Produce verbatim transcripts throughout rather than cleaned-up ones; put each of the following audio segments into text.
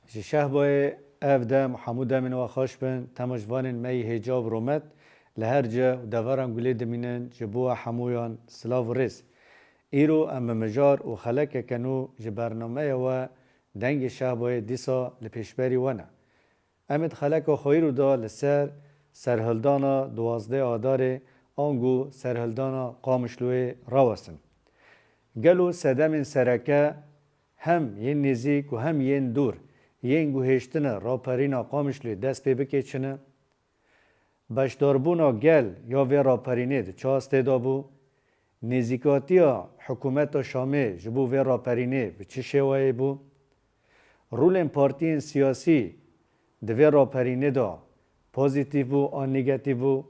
Ji Şehbayê ev dem hemû demên we xweş bin, temaşvanên me yî hêja û romet li her cih û deveran gulê dimînin, ji bo we hemûyan silav û rêz. Îro em bi mijar û xelekeke nû ji bernameya we Dengê Şehbayê dîsa li pêşberî we ne. Em ê di xeleka xwe îro de li ser serhildana duwazdeh Adarê ango serhildana Qamişloyê rawesin. Gelo sedemên sereke hem yên nêzîk û hem yên dûr yên guhêştine raperîna Qamişloyê dest pê bike çi ne? Beşdarbûna gel ya vê raperînê di çi astê de bû? Nêzîkatiya hikûmeta Şamê ji bo vê raperînê bi çi şêweyê bû? Rolên partiyên siyasî di vê raperînê de pozîtîf bû an negatîf bû?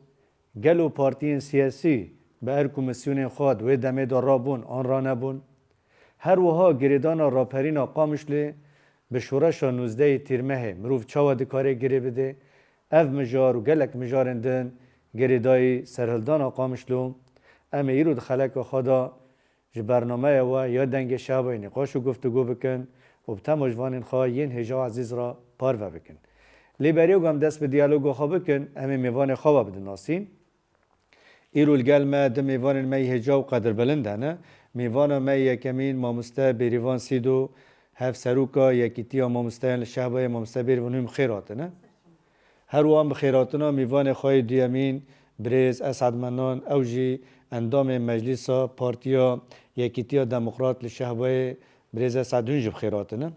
Gelo partiyên siyasî bi erk û misyonên xwe di wê demê de rabûn an ranebûn? Her wiha girêdana raperîna Qamişlê bi şoreşa nûzdehê Tîrmehê mirov çawa dikare girê bide? Ev mijar û gelek mijarên din girêdayî serhildana Qamişlo. Em ê îro di xeleka xwe de ji bernameya we ya Dengê Şehbayê nîqaş û guftûgo bikin û bi temaşvanên xwe yên hêja û ezîz re parve bikin. Lê beriya ku em dest bi diyaloga xwe bikin, em ê mêvanê xwe ve bidin nasîn. Îro li gel me di mêvanên me yî hêja û qedirbilind hene. Mêvana me yekemîn mamoste Bêrîvan Sîdo, hevseroka Yekîtiya Mamosteyan li Şehbayê, mamoste Bêrîvan hûn bi xêr hatine. Her wan bi xêr hatina mêvanê xwe yê duyemîn birêz Esad Menan, ew jî endamê Meclîsa Partiya Yekîtiya Demokrat li Şehbayê, birêz Esad hûn jî bi xêr hatine.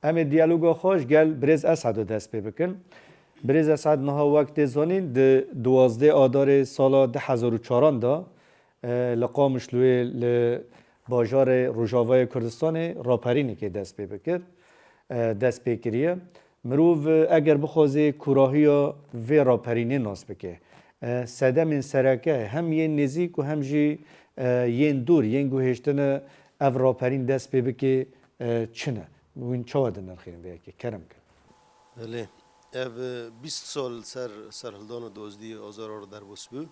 Em ê diyaloga xwe ji gel birêz Esado dest pê bikin. Birêz Esad niha wek tê zanîn di duwazdeh Adarê sala du hezar û çaran de, e, li Qamişloyê li bajarê Rojavayê Kurdistanê raperînekê dest pê bikir, e, dest pê kiriye. Mirov, e, eger bixwaze kûrahiya vê raperînê nas bike, e, sedemên sereke hem yên nêzîk û hem jî, e, yên dûr, yên guhêştine ev raperîn dest pê bike, e, çi ne? Hûn çawa dinirxînin vê yekê? Kerem kin. Belê. Ev, e, bîst sal ser serhildana dozdî Azara re derbas bû.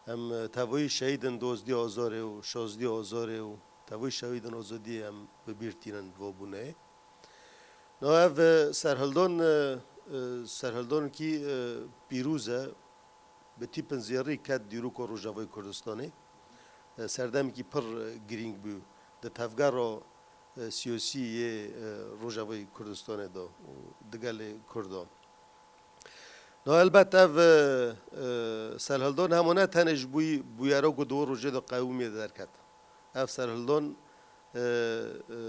Em, e, tevayî şehîdên dozdî Azarê û şazdî Azarê û tevayî şehîdên azadiyê em bi bîr tînin di va bûneyê. Na ev, e, serhildan, e, e, serhildanekî, e, pîroz e. Bi tîpin zêrî ket dîroka Rojavayê Kurdistanê. E, serdemekî pir, e, girîng bû di tevgera, e, siyasî yê, e, Rojavayê Kurdistanê de û di gelê Kurda. Na elbet ev, e, e, serhildan hema ne tenê ji bo bûyera ku di wê rojê de qewimê derket. Ev serhildan, e, e,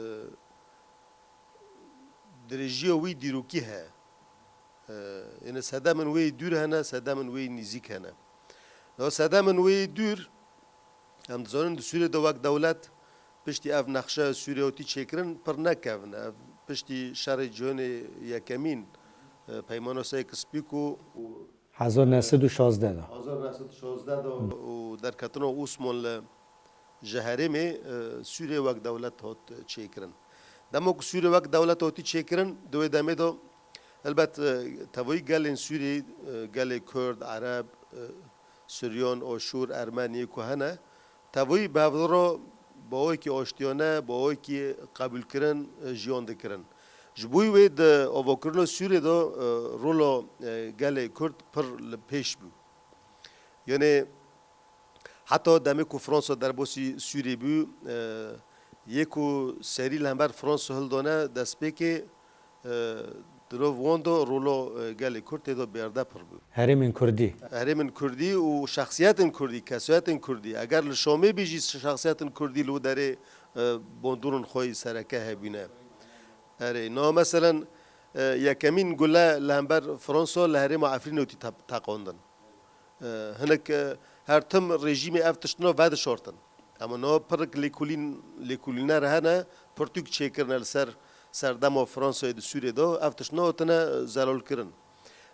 dirêjiya wî dîrokî heye. E, yene sedemên wê yê dûr hene, sedemên wê yê nîzîk hene. Lewra sedemên wê yê dûr, em dizanin di Sûriyê de wek dewlet piştî ev nexşe Sûriyê hatî çêkirin, pir nekevin. Ev piştî şerê cîhanê yekemîn, e, Peymana Sykes-Picot û hezar neh sed û şazdeh de. Hezar neh sed û şazdeh de û derketina Osman li ji herêmê, e, Sûriyê wek dewlet hat çêkirin. Dema ku Sûriyê wek dewlet hatî çêkirin, di wê demê de helbet, e, tevayî gelên Sûriyê, e, gelê Kurd, Ereb, e, Suryan, Aşûr, Ermeniyê ku hene, tevayî bi hev re bi awayekî aştiyane, bi awayekî qebûlkirin, e, jiyan dikirin. Ji bo wê di avakirina Sûriyê de, e, rola, e, gelê Kurd pir li pêş bû. Yanê heta demê ku Fransa derbasî Sûriyê bû, e, yê ku serî li hember Fransa hildane destpêkê, e, di nav wan de rola, e, gelê Kurd tê de bêerde pir bû. Herêmên Kurdî. Herêmên Kurdî û şexsiyetên Kurdî, kesayetên Kurdî. Eger li Şamê bî jî şexsiyetên Kurdî li wê derê, e, bandorên xwe yî sereke hebûne. Erê, niha meselen, e, yekemîn gule li hember Fransa li herêma Efrînê hatî te-, teqandin. E, hinek, e, her tim rejîmê ev tiştina vedişartin. Ama no pirik lêkolîn, lêkolîner hene, pirtûk çêkirine li ser serdema Fransayê di Sûriyê de, ev tişt nehatine zelal kirin.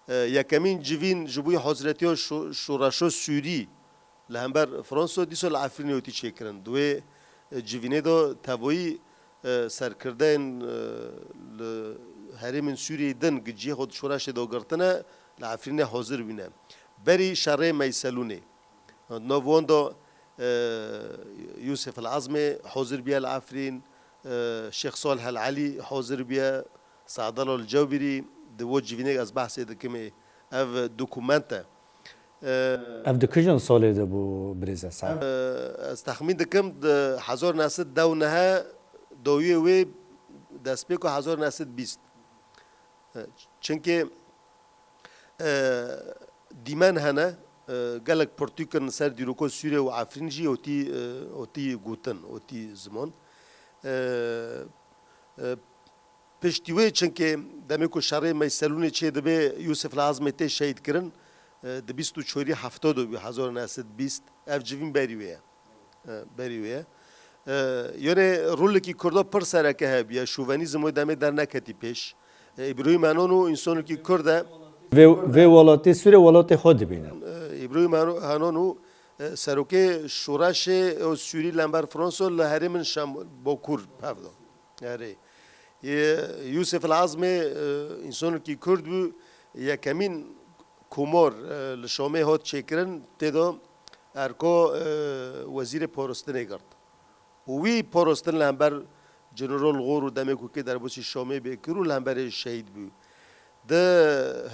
E, yekemîn civîn ji bo haziretiya şo-, şoreşa Sûrî li hember Fransa dîsa li Efrînê hatî çêkirin. Di wê, e, civînê de tevayî, e, serkirdeyên, e, li herêmên Sûriyeyê din gi cihê xwe di şoreşê de girtine, li Efrînê hazir bûne. Berî şerê Meyselûnê. Di nav wan de, e, Yûsif El Ezmê hazir bûye li Efrîn, e, Şêx Salih El Elî hazir bûye, Se'dal El Cewbirî, di wo civînê ez behsê dikim ê. Ev dokument e. E, Ev di kijan salê de bû, birêz Esad? E, ez texmîn dikim di hezar neh sed deh û nehê dawiyê wê destpêka hezar neh sed bîst. E, çimkî, e, dîmen hene, e, gelek pirtûk in ser dîroka Sûriyê û Efrîn jî otî, e, otî gotin, otî ziman. E, e, Piştî wê, çimkî demê ku şerê Meyselûnê çêdibe, Yûsif El Ezmê tê şehîd kirin, e, di bîst û çarî hefta de bû, hezar neh sed bîst. Ev civîn berî wê ye. E, berî wê ye. E, Yanê rolekî Kurda pir sereke hebûye. Şovenîzm wê demê derneketî pêş. E, Îbrahîm Henan û însanekî Kurd e. Vê, vê welatê Sûrê welatê xwe dibînin. E, Îbrahîm Heno-, Henan û, e, serokê şoreşê, e, Sûrî li hember Fransa li herêmin Şam, Bakur pevda. Erê. Yê Yûsif El Ezmê, e, însanekî Kurd bû, yekemîn komar, e, li Şamê hat çêkirin, tê de erka, e, wezîrê parastinê girt. Û wî parastin li hember General Xor û demê ku kê derbasî Şamê bê kir û li hemberê şehîd bû. Di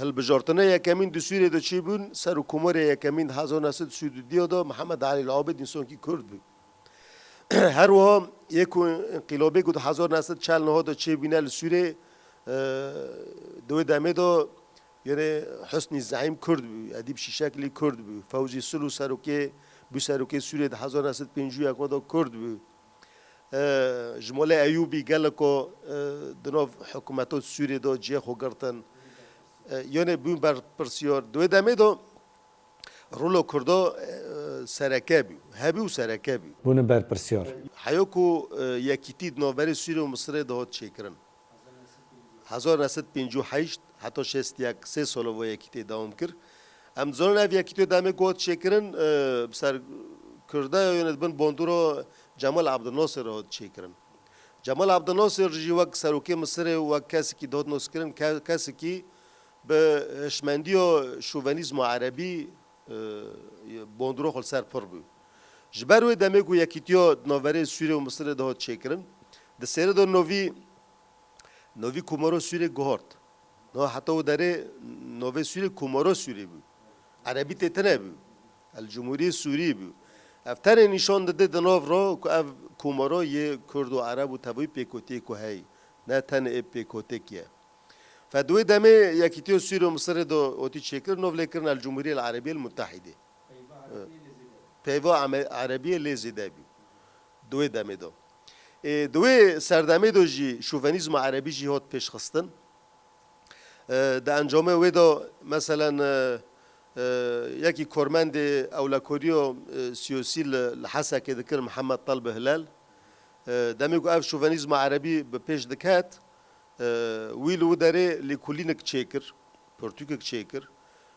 hilbijartina yekemîn di Sûriyê de çêbûn, serokkomarê yekemîn di hezar neh sed û sî û duyê de Mihemed Elî El Abid însanekî Kurd bû. Her wiha yê ku înqîlabê ku di hezar neh sed çel neh de çêbûne li Sûrê, e, di wê demê de, yanê Husnî Zeîm Kurd bû, Edîb Şîşeklî Kurd bû, Fewzî Silo serokê, bû serokê Sûrê di hezar neh sed pêncî û yek de Kurd bû. E, ji Mole Eyûbî geleko, e, di nav hikûmeta Sûrê de cihê xwe girtin. E, yanê bûn berpirsiyar. Di wê demê de, Rolo Kurdo, e, sereke bû. Hebû û sereke bû. Bûne berpirsiyar. Heya ku, e, yekîtî di navberê Sûrê û Misirê de hat çêkirin. Hezar neh sed pêncî û heşt heta şêst û yek, sê sala vê yekîtiyê dewam kir. Em dizanin ev yekîtiya demê ku hat çêkirin, e, bi ser Kurda ya yone dibin bandora Cemal Abdulnasir hat çêkirin. Cemal Abdulnasir jî wek serokê Misirê û wek kesekî dihat naskirin, ke-, kesekî bi hişmendiya şovenîzma erebî, e, bandora xwe li ser pir bû. Ji ber wê demê ku yekîtiya di navberê Sûrê û Misirê de hat çêkirin, di sêrê de novî, novî Komara Sûrê guhart. Niha heta wê derê novê Sûrê Komara Sûrê bû. Erebî tê tine bû. El Cumhuriyê Sûrî bû. Ev tenê nîşan dide di nav re ku ev komara yê Kurd û Ereb û tevayî pêkotiyê ku heyî. Ne tenê ê pêkotek ye. Fe di wê demê Yekîtiya Sûrî û Misirê de otî çêkir, nov lê kirin El Cumhuriyê El Erebiyê El Mutehîdê. Peyva Eme-, Erebiyê lê zêde bû. Di wê demê de. Ê, di wê serdemê de jî şovenîzma erebî jî hat pêşxistin. E, di encamê wê de, meselen, e, e, yekî kormendê ewlekoriya, e, siyosî li, li Hesekê dikir, Mihemed Talib Hilal. E, demê ku ev şovenîzma erebî bi pêş diket, e, wî li wî derê lêkolînek çêkir, pirtûkek çêkir.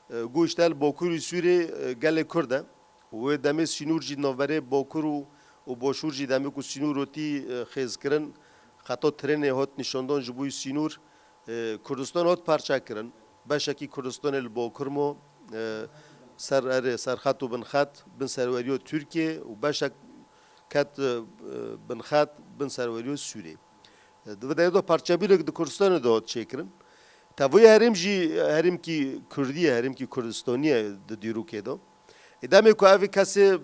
E, got, îşte li Bakurî Sûrê, e, gelê Kurd e. Wê demê sînor jî navberê Bakur û, û Başûr jî demê ku sînor otî, e, xêzkirin, xeta trênê hat nîşandan ji bo sînor, e, Kurdistan hat parçekirin. Beşekî Kurdistanê li Bakur mo, e, ser erê, serxet û binxet, bin serweriya Tirkiyê û beşek ket, e, binxet, bin serweriya Sûriyê. E, di vê derê de parçebûnek di Kurdistanê de hat çêkirin. Tevayî herêm jî herêmkî Kurdî ye, herêmkî Kurdistanî ye di dîrokê de. Ê demê ku ev kesê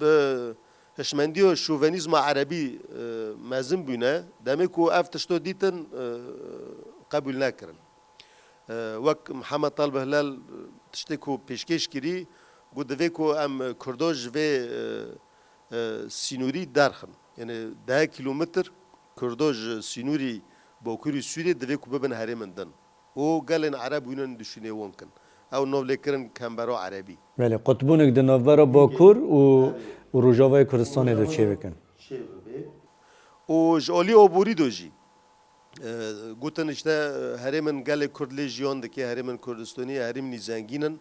bi hişmendiya şovenîzma erebî, e, mezin bûne, demê ku ev tişto dîtin, e, qebûl nekirin. E, wek Mihemed Talib Hilal tiştê ku pêşkêş kirî, got divê ku em Kurdo ji vê, e, e, sînorî derxin. Yanî deh kilometr Kurdo ji sînorî Bakurî Sûriyê divê ku bibin herêmin din. Û gelên Ereb wînin dişûnê wan kin. Ew nav lê kirin kembera Erebî. Belê, qutbûnek di navbera Bakur û û Rojavayê Kurdistanê de çêbikin. Û ji alî oborî de jî, e, gotin işte, e, herêmên gelê Kurd lê jiyan dike, herêmên Kurdistanî herêmî zengîn in.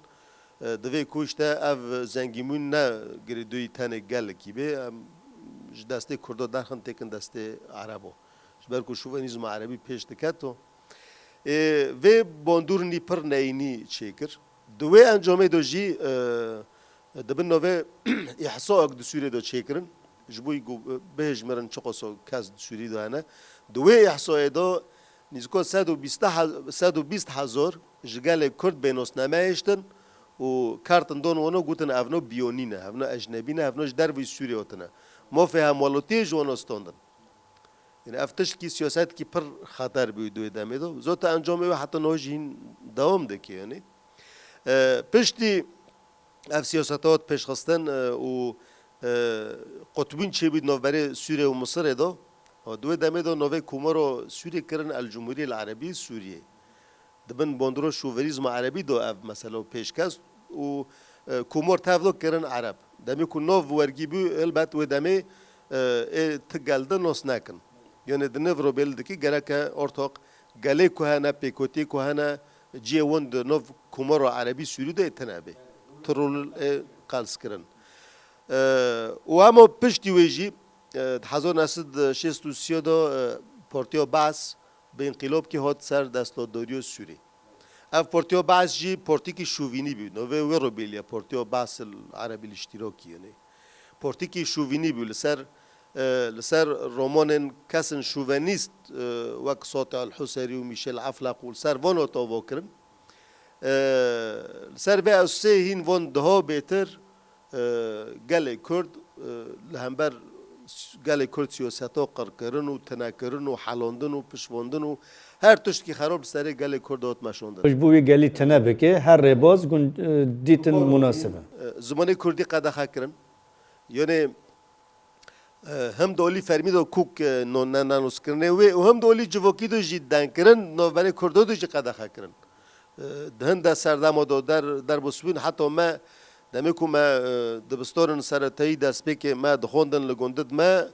E, divê ku işte ev zengînbûn ne girêdayî tenê gelekî be, em ji destê Kurdo derxin têkin destê Erebo. Ji ber ku şovenîzma Erebî pêş diketo. Ê, vê bandorînî pir neyînî çêkir. Di wê encamê de jî, e, di bin navê îhsaek di Sûriyê de çêkirin. Ji bo ku, e, bihêjmirin çiqaso kes di Sûrî de hene. Di wê îhsayê de nîziko sed û bîst he-, sed û bîst hezar ji gelê Kurd bê nasname hiştin û kartin don wana gotin evno biyonî ne, evno ecnebî ne, evno ji dervî Sûriyê hatine. Mafê hemwelatiyê ji wana standin. Yani ev tiştkî siyasetkî pir xeter bû di wê demê de. Zota encamê wê heta niha jî hîn dewam dike yani. E, piştî ev siyaseta hat pêşxistin, e, û, e, qutbîn çêbû di navberê Sûriyê û Misirê de. Di wê demê de navê Komaro Sûriyê kirin El Cumhuriyê El Erebî Sûriyê. Di bin bandora şovenîzma Erebî de ev mesele pêş kest û, e, Komor tevlo kirin Ereb. Demê ku nov wergî bû, helbet wê demê, e, ê ti gel de nas nekin. Yanê di niv robêl dikî gereke ortoq gelê ku hene, pêkotiyê ku hene, ciyê wan di nov Komoro Erebî Sûrî de ê tine bê. Ti rol ê qels kirin. E, û hema piştî wê jî, e, di hezar neh sed şêst û sê de, e, Partiya Baas bi înqilabkî hat ser desthilatdariya Sûrî. Ev Partiya Baas jî partîkî şovînî bû. Navê wê re bêliye Partiya Baas el Erebî el Îştîrakî, yanî partîkî şovînî bû. Li ser, e, li ser romanên kesên şovenîst, e, wek Sotî el Huserî û Mîşel Efleq û li ser van hat ava kirin. E, li ser vê esasê hîn van daha bêtir, e, gelê Kurd, e, li hember s-, gelê Kurd siyaseta qirkirin û tinekirin û helandin û piştvan û her tiştkî xerab li serê gelê Kurd hat meşandin. Ji bo wî gelî tine bike, her rêbaz gund, e, dîtin munasib e. E, zimanê Kurdî qedexe kirin. Yanê, e, hem di alî fermî de kok, e, no-, ne-, nenoskirinê wê û hem di alî civakî de jî dengkirin, navberê Kurdo de jî qedexe kirin. E, di hin de serdema de der, derbas bûn, heta me, demê ku me, e, dibistanin seretayî destpêkê me dixwendin li gundid me,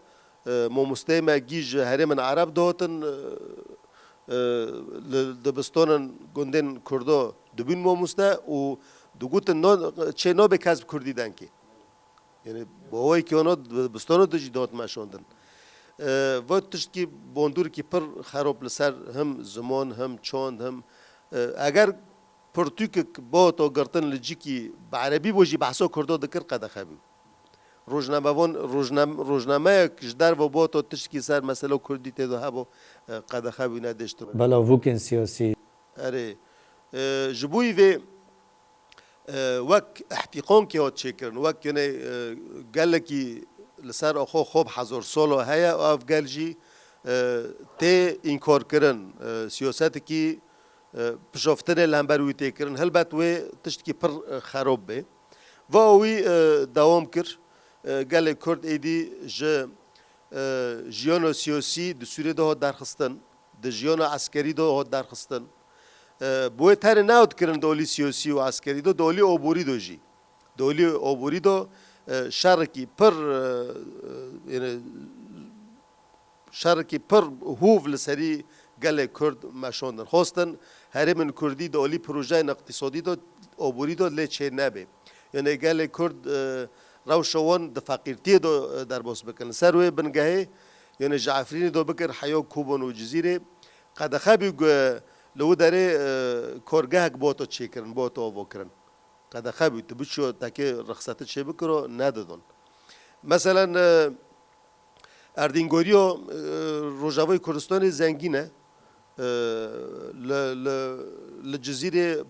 e, mamosteyê me gî ji herêmin Ereb dihatin, e, e, li dibistanin gundên Kurdo dibûn mamoste û digotin, no, çê nabe kes bi Kurdî denkê. Yani, bawayekî wana dibistana de jî dihat meşandin. E, va tiştkî bandorkî pir xerab li ser him ziman, him çand, him, e, eger pirtûkek bihata girtin li cikî bi erebî bo jî behsa Kurda dikir qedexe bû. Rojnamevan, rojnam-, rojnameyek ji derve bihata tiştkî ser mesela Kurdî tê de hebo, e, qedexe bû nedêştir. Belavokên siyasî. Erê. E, ji bo vê, e, wek îhtîqankê hat çêkirin, wek yanê, e, gelekî li ser xwe xwe bi hezar sala heye, ev gel jî, e, tê înkarkirin, e, siyasetekî, e, pişaftinê li hember wî tê kirin. Helbet wê tiştekî pir, e, xerab bê. Va wî, e, dewam kir, e, gelê Kurd êdî ji, e, jiyana siyasî di Sûriyê de hat derxistin. Di jiyana eskerî de hat derxistin. E, bi wê tenê nehatikirin di alî siyasî û eskerî de, di alî oborî de jî. Di alî oborî de, e, şerekî pir, e, e, yani, şerekî pir hûv li serî gelê Kurd meşandin. Xwestin herêmên Kurdî di alî projeyên îqtîsadî de, oborî de lê çê nebe. Yani gelê Kurd, e, rewşa wan di feqîrtiyê de, e, derbas bikin. Li ser wê bingehê, yani ji Efrînê de bikir heya Koban û Cizîrê, qedexe bû ku li wî derê, e, kargehek bihata çêkirin, bihata avakirin. Qedexe bû, tu biçiyo tekê rixseti çê bikiro, nedidon. Meselen, e, Erdîngoriya, e, Rojavayê Kurdistanê zengîn e. E, li, li, li Cizîrê,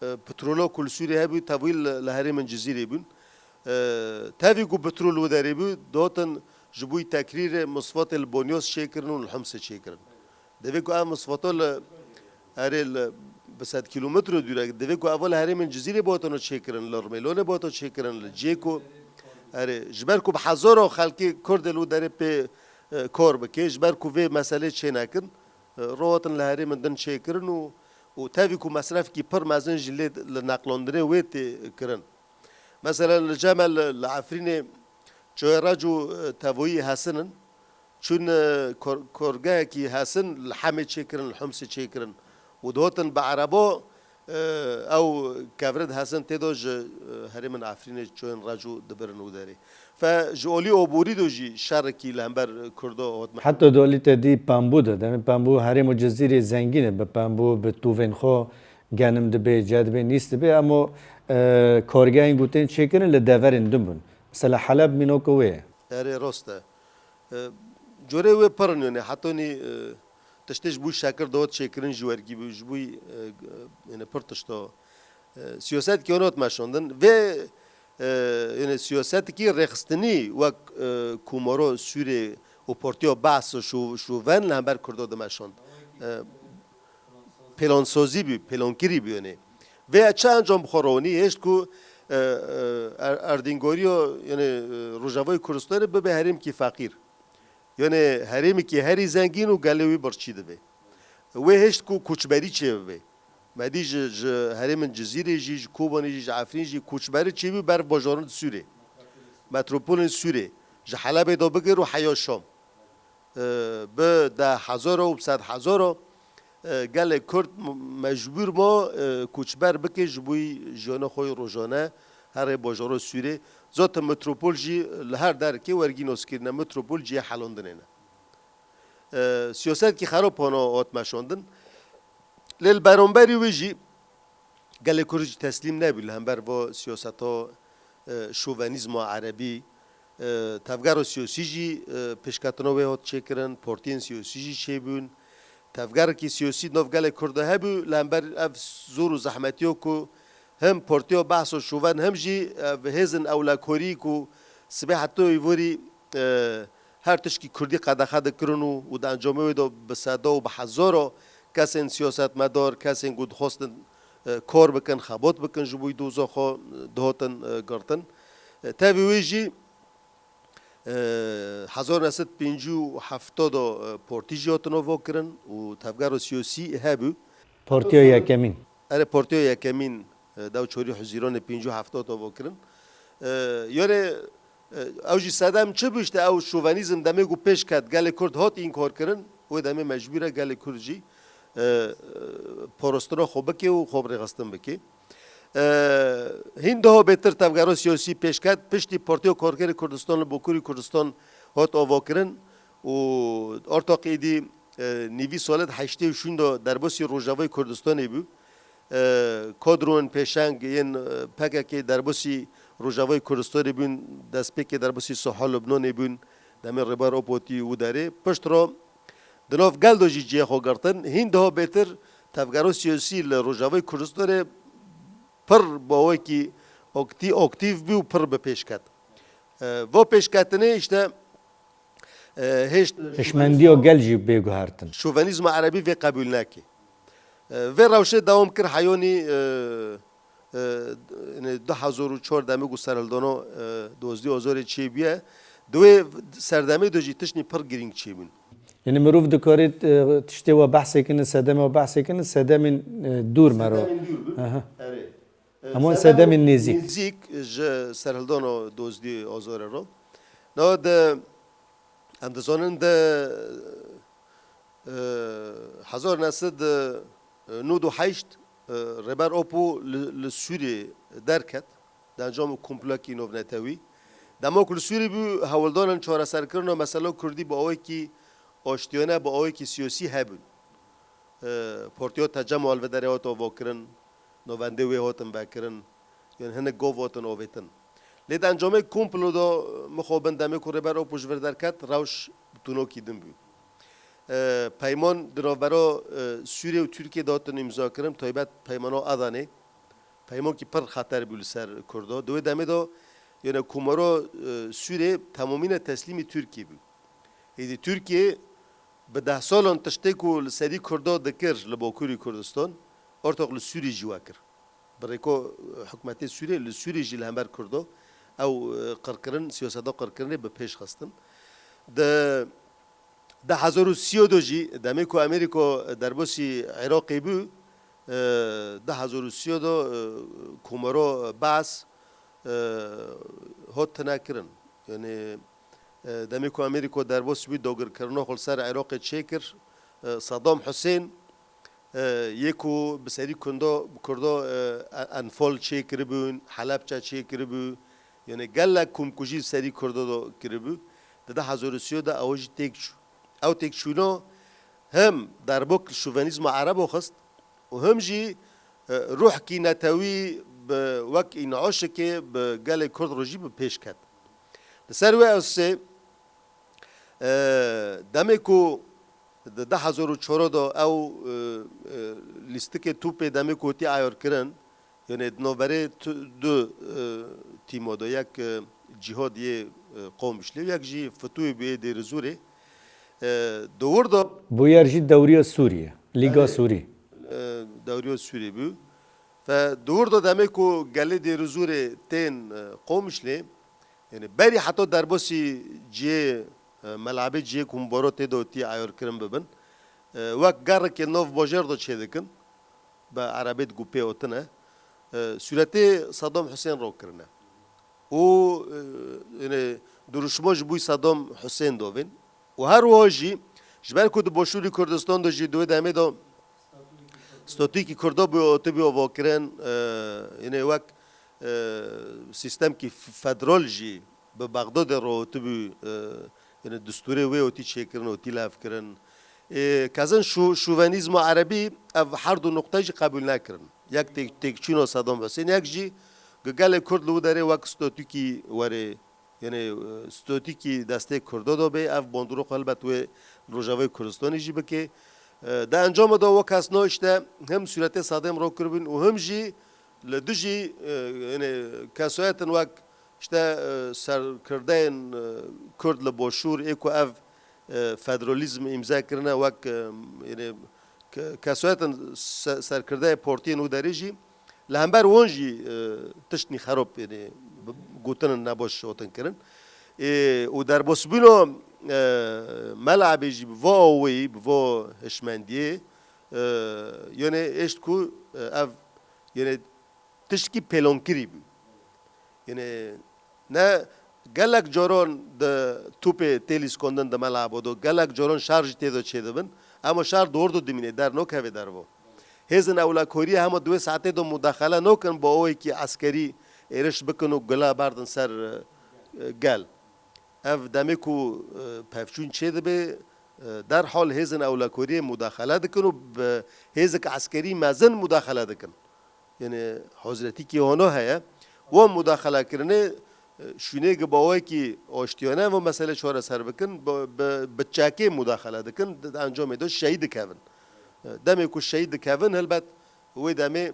e, petrola ku li Sûriyê hebû, tevî li, li herêmên Cizîrê bûn. E, tevî ku petrol wê derê bû, dihatin ji bo tekrîrê misvatê li Bonyos çêkirin û li Himsê çêkirin. Divê ku ev misvata li, erê li bi sed kîlometro dûr e, divê ku eva li herêmên Cizîrê bihata çêkirin, li Rmêlonê bihata çêkirin, li cihê ku, erê, ji ber ku bi hezaro xelkê Kurd ê li wî derê pê, e, kar bike, ji ber ku vê meselê çê nekin, e, rohatin li herêmin din çêkirin û, û tevî ku mesrefkî pir mezin jî lê li neqlandinê wê tê kirin. Mesela li cem e li, li Efrînê Çoyê Reco, e, tevoyî Hesin in. Çûn, e, kor-, korgehekî Hesin li Hemê çêkirin, li Humsê çêkirin. Û dihotin bi erebo, e, ew kevrid Hesin tê do ji, e, herêmin Efrînê çoyên Reco dibirin û derê. Fe ji olî oborî do jî şerekî li hember Kurdo hot me. Heta dolî te dî Pembû de. Demê Pembû herêm û Cizîrê zengîn e. Bi Pembû, bi tûvên xwe genim dibe, ce dibe, nîs dibe. Emo, e, kargehên gotên çêkirin li deverên din bûn. Mesela Heleb mînoka wê ye. Erê, rast e. E, corê wê pir in, yani hetonî, e, tiştê ji bo şekir dawet çêkirin ji wergî bû, ji bo, e, yani pir tişto, e, siyaset ki onot meşandin. Vê, e, yani siyaset ki rêxistinî wek, e, Komaro Sûrê û Partiya Behs û Şû-, Şûven li hember Kurdo dimeşand. E, Pêlansozî bû, pêlankirî bû, yani. Vê çi encam bi xwe ronî, hêşt ku, e, e, er-, erdîngoriyo, yani, e, Rojavayê Kurdistanê bibe herêmkî feqîr. Yani herêmekî herî zengîn û gelê wî birçî dibe. Wê hêşt ku koçberî çêbibe. Me dî ji, ji herêmin Cizîrê jî, ji Kobanê jî, ji Efrîn jî koçberî çêbû ber bajaran Sûrê. Metropolên Sûrê. Ji Helebê de bigir û heya Şam. E, bi deh hezaro û bi sed hezaro, e, gelê Kurd m-, mecbûr ma, e, koçber bike ji bo jiyana xwe yê rojane herê bajara Sûrê. Zaten metropol jî li her derekê wergî naskirine, metropol cihê helandinê ne. E, siyasetkî xerab hana hat meşandin. Lê li beramberî wê jî gelê Kurd jî teslîm nebû li hember va siyaseta, e, şovenîzma erebî. E, tevgera siyasî jî, e, pêşketina wê hat çêkirin, partiyên siyasî jî çêbûn. Tevgerekî siyasî di nav gelê Kurd de hebû, li hember ev zor û zehmetiya ku him Partiya Behs û Şoven him jî ev hêzin ewlekorî ku sibê heta îvorî, e, her tişkî Kurdî qedexe dikirin û, û di encamê wê de bi seda û bi hezaro kesên siyasetmedar, kesên ku dixwestin, e, kar bikin, xebat bikin, ji bo doza xwe, e, dihatin, e, girtin. E, tevî wê jî, e, hezar neh sed pêncî û heft de, e, partî jî hatin avakirin û tevgera siyasî hebû. Partiya yekemîn. Erê, partiya yekemîn, e, dew çarî Huzîranê pêncî û heft de avakirin. E, yani, e, ew jî sedem çi bû, işte ew şovenîzm demê ku pêş ket, gelê Kurd hat înkar kirin, wê demê mecbûr e gelê Kurd jî, e, e, parastina xwe bike û xwe bi rêxistin bike. E, hîn daha bêtir tevgera siyasî pêş ket, piştî Partiya Karkerê Kurdistan li Bakurê Kurdistan hat avakirin û artaq êdî, e, nîvî salê di heştê û şûn de derbasî Rojavayê Kurdistanê bû. E, kadroyên pêşeng yên, e, P K K derbasî Rojavayê Kurdistanê bûn, destpêkê derbasî Siha Lubnanê bûn, demê Rêber Apo tî û derê. Pişt re di nav gel de jî cihê xwe girtin. Hîn daha bêtir tevgera siyasî li Rojavayê Kurdistanê pir bi awekî aktî-, aktîf bû û pir bi pêş ket. E, va pêşketinê işte, e, hêşt Hişmendiya gel jî bê guhertin. Şovenîzma erebî vê qebûl neke. E, vê rewşê dewam kir heyonî, e, e, yani du hezar û çar demê ku serhildana, e, dozdî Azorê çêbûye. Di wê serdemê de jî tiştî pir girîng çêbûn. Yani mirov dikarê, e, tiştê we behsê kinin, sedemê we behsê kinin, sedemên, e, dûr mero. Sedemên dûr bû. Aha. Erê. E, Hemû sedemên sedemên nêzîk. Nêzîk ji serhildana dozdî Azorê re. Nawa de em dizanin de, e, hezar neh sed nod û heşt, e, Rêber Apo li, li Sûriyê derket, di encamê komplekî navnetewî. Dema ku li Sûriyê bû, hewldanên çareserkirina mesela Kurdî bi awekî aştiyane, bi awekî siyasî hebûn. E, Partiya Tecem û Alvederê hat avakirin, navendê wê hatin vekirin, yên hinek gov hatin avêtin. Lê di encamê komplo de, mixabin demê ku Rêber Apo ji vir derket, rewş bi tunokî din bû. E, peyman di navbera, e, Sûriyê û Tirkiyê de hatin îmzakirin, taybet peymana Adanê. Peymankî pir xeter bû li ser Kurdo. Di wê demê de, yani Komaro, e, Sûrê temamîne teslîmî Tirkiyê bû. Êdî Tirkiye bi deh salan tiştê ku li serî Kurda dikir li Bakurî Kurdistan, ortoq li Sûrî jî we kir. Bi rêko, e, hikûmetê Sûrê, li Sûrî jî li hember Kurda ew, e, qirkirin, siyaseta qirkirinê bi pêş xistin. Di du hezar û sî de jî, demê ku Amerîka derbasî Iraqê bû, e, du hezar û sî de, e, Komaro Baas, e, hat tune kirin. Yani, e, demê ku Amerîka derbas bû, dagirkirina xwe li ser Iraqê çêkir, e, Saddam Husên, e, yê ku bi serî Kundo, Kurdo, e, en-, Enfal çêkiribûn, Helebçe çêkiribû, yani gelek komkujî serî Kurdo de kiribû. Di du hezar û sê de ew jî têk çû. Ew têkçûna hem derbok li şovenîzma Erebo xist û hem jî, e, ruhkî netewî bi wek în'aşikê bi gelê Kurd re jî bi pêş ket. Li ser wê esê, e, demê ku di du hezar û çar de ew, e, e, lîstikê tûpê demê ku tî ayarkirin, yani di navberê tu-, du, e, tîma de, yek, e, Cîhad yê, e, Qamişlê, yek jî Fitûyê bû yê Dêrizûrê. E, di wir de Bûyer jî dewriya Sûriyê, Lîga Erê, Sûrî. e, dewriya Sûrî bû. Fe di wir de demê ku gelê Dêrizûrê tên, e, Qamişlê, yani berî heta derbasî cihê, e, melabê cihê ku mubaro tê de tî ayarkirin bibin, e, wek gerikê nav bajêr de çêdikin. Bi erebê di gupê otine. E, sûretê Saddam Husên ro kirine. Û, e, yani, duruşma ji bo Saddam Husên dovên. Û her wiha jî, ji ber ku di Başûrî Kurdistan de jî di wê demê de statûkî Kurda bû, otibû avakirin, e, yani, wek, e, sîstemkî f-, federal jî bi Bexdadê re otibû, e, yani distûrê wê otî çêkirin, otî levkirin. Ê, kezin şo-, şovenîzma erebî ev her du nuqte jî qebûl nekirin. Yek têk-, têkçûna Saddam Husên, yek jî ku gelê Kurd li wî derê wek statûkî were, yani, e, statûkî destê Kurdo de bê, ev bandorok helbet wê li Rojavayê Kurdistanê jî bike. E, di encamê de wek kesno işte hem sûretê Saddam ro kiribûn û hem jî li dijî, e, yani, kesayetin wek işte, e, serkirdeyên, e, Kurd li Başûr ê ku ev, e, federalîzm îmze kirine wek, e, yani, ke-, kesayetin se-, serkirdeyê partiyên û derê jî li hember wan jî, e, tiştnî xerab, yani, bi-, gotinin nebaş hatin kirin. Ê, û derbasbûna, e, melabê jî bi va aweyî, bi va hişmendiyê, e, yani, êşt ku, e, ev, yani, tiştkî pêlankirî bû. Yani, ne gelek caran di tûpê tê lîskandin di melabo de, gelek caran şer jî tê de çêdibin, ema şer di wir de dimîne, dernakeve derve. Hêzên ewlekariyê hema di wê saetê de mudaxele nakin, bi awekî eskerî êriş bikin û gula berdin ser, e, gel. Ev demê ku, e, pevçûn çêdibe, e, derhal hêzên ewlekariyê mudaxele dikin û bi hêzek eskerî mezin mudaxele dikin. Yani, hazretîkî hona heye. Wan mudaxele kirinê, e, şûnê gi bi awekî aştiyane ev mesele çareser bikin, bi, bi, bi çekê mudaxele dikin, di, di encamê de şehîd dikevin. E, demê ku şehîd dikevin, helbet wê demê,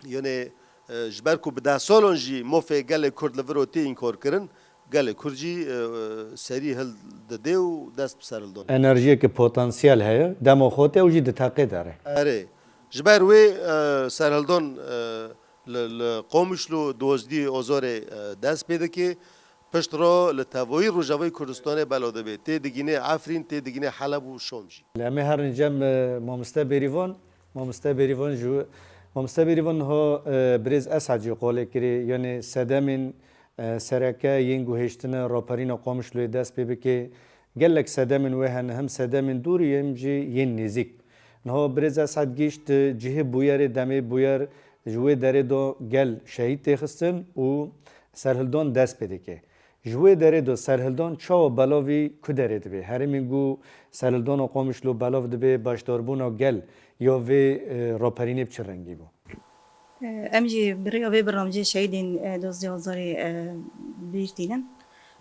yani, e, ji ber ku bi deh salan jî mafê gelê Kurd li vir tê înkar kirin, gelê Kurd jî, e, serî hildidê û dest bi serhildana. Enerjiyeke potansiyel heye, dema xwe tê û jî di teqê de re. Erê. Ji ber wê, e, serhildan, e, li, li Qamişlo duwazdî Ozorê, e, dest pê dike. Pişt re li tevayî Rojavayê Kurdistanê belav dibe. Tê digîne Efrîn, tê digîne Heleb û Şam jî. Lê em ê herin cem, e, mamoste Bêrîvan. Mamoste Bêrîvan ji, mamoste Bêrîvan niha, e, birêz Esad jî qolê kirê, yanê sedemên, e, sereke yên guhêştine raperîna Qamişloyê dest pê bike. Gelek sedemên wê hene, hem sedemên dûrî, hem jî yên nêzîk. Niha birêz Esad gihîşt cihê bûyerê, demê bûyer ji wê derê de gel şehîd tê xistin û serhildan dest pê dike. Ji wê derê de serhildan çawa belavî ku derê dibe? Herêmên ku serhildana Qamişlo belav dibe, beşdarbûna gel ya vê, e, raperînê bi çi rengî bû? E, em jî bi rêya vê birnamecê şehîdên, e, dozdeh Ozorê, e, bîr tînin.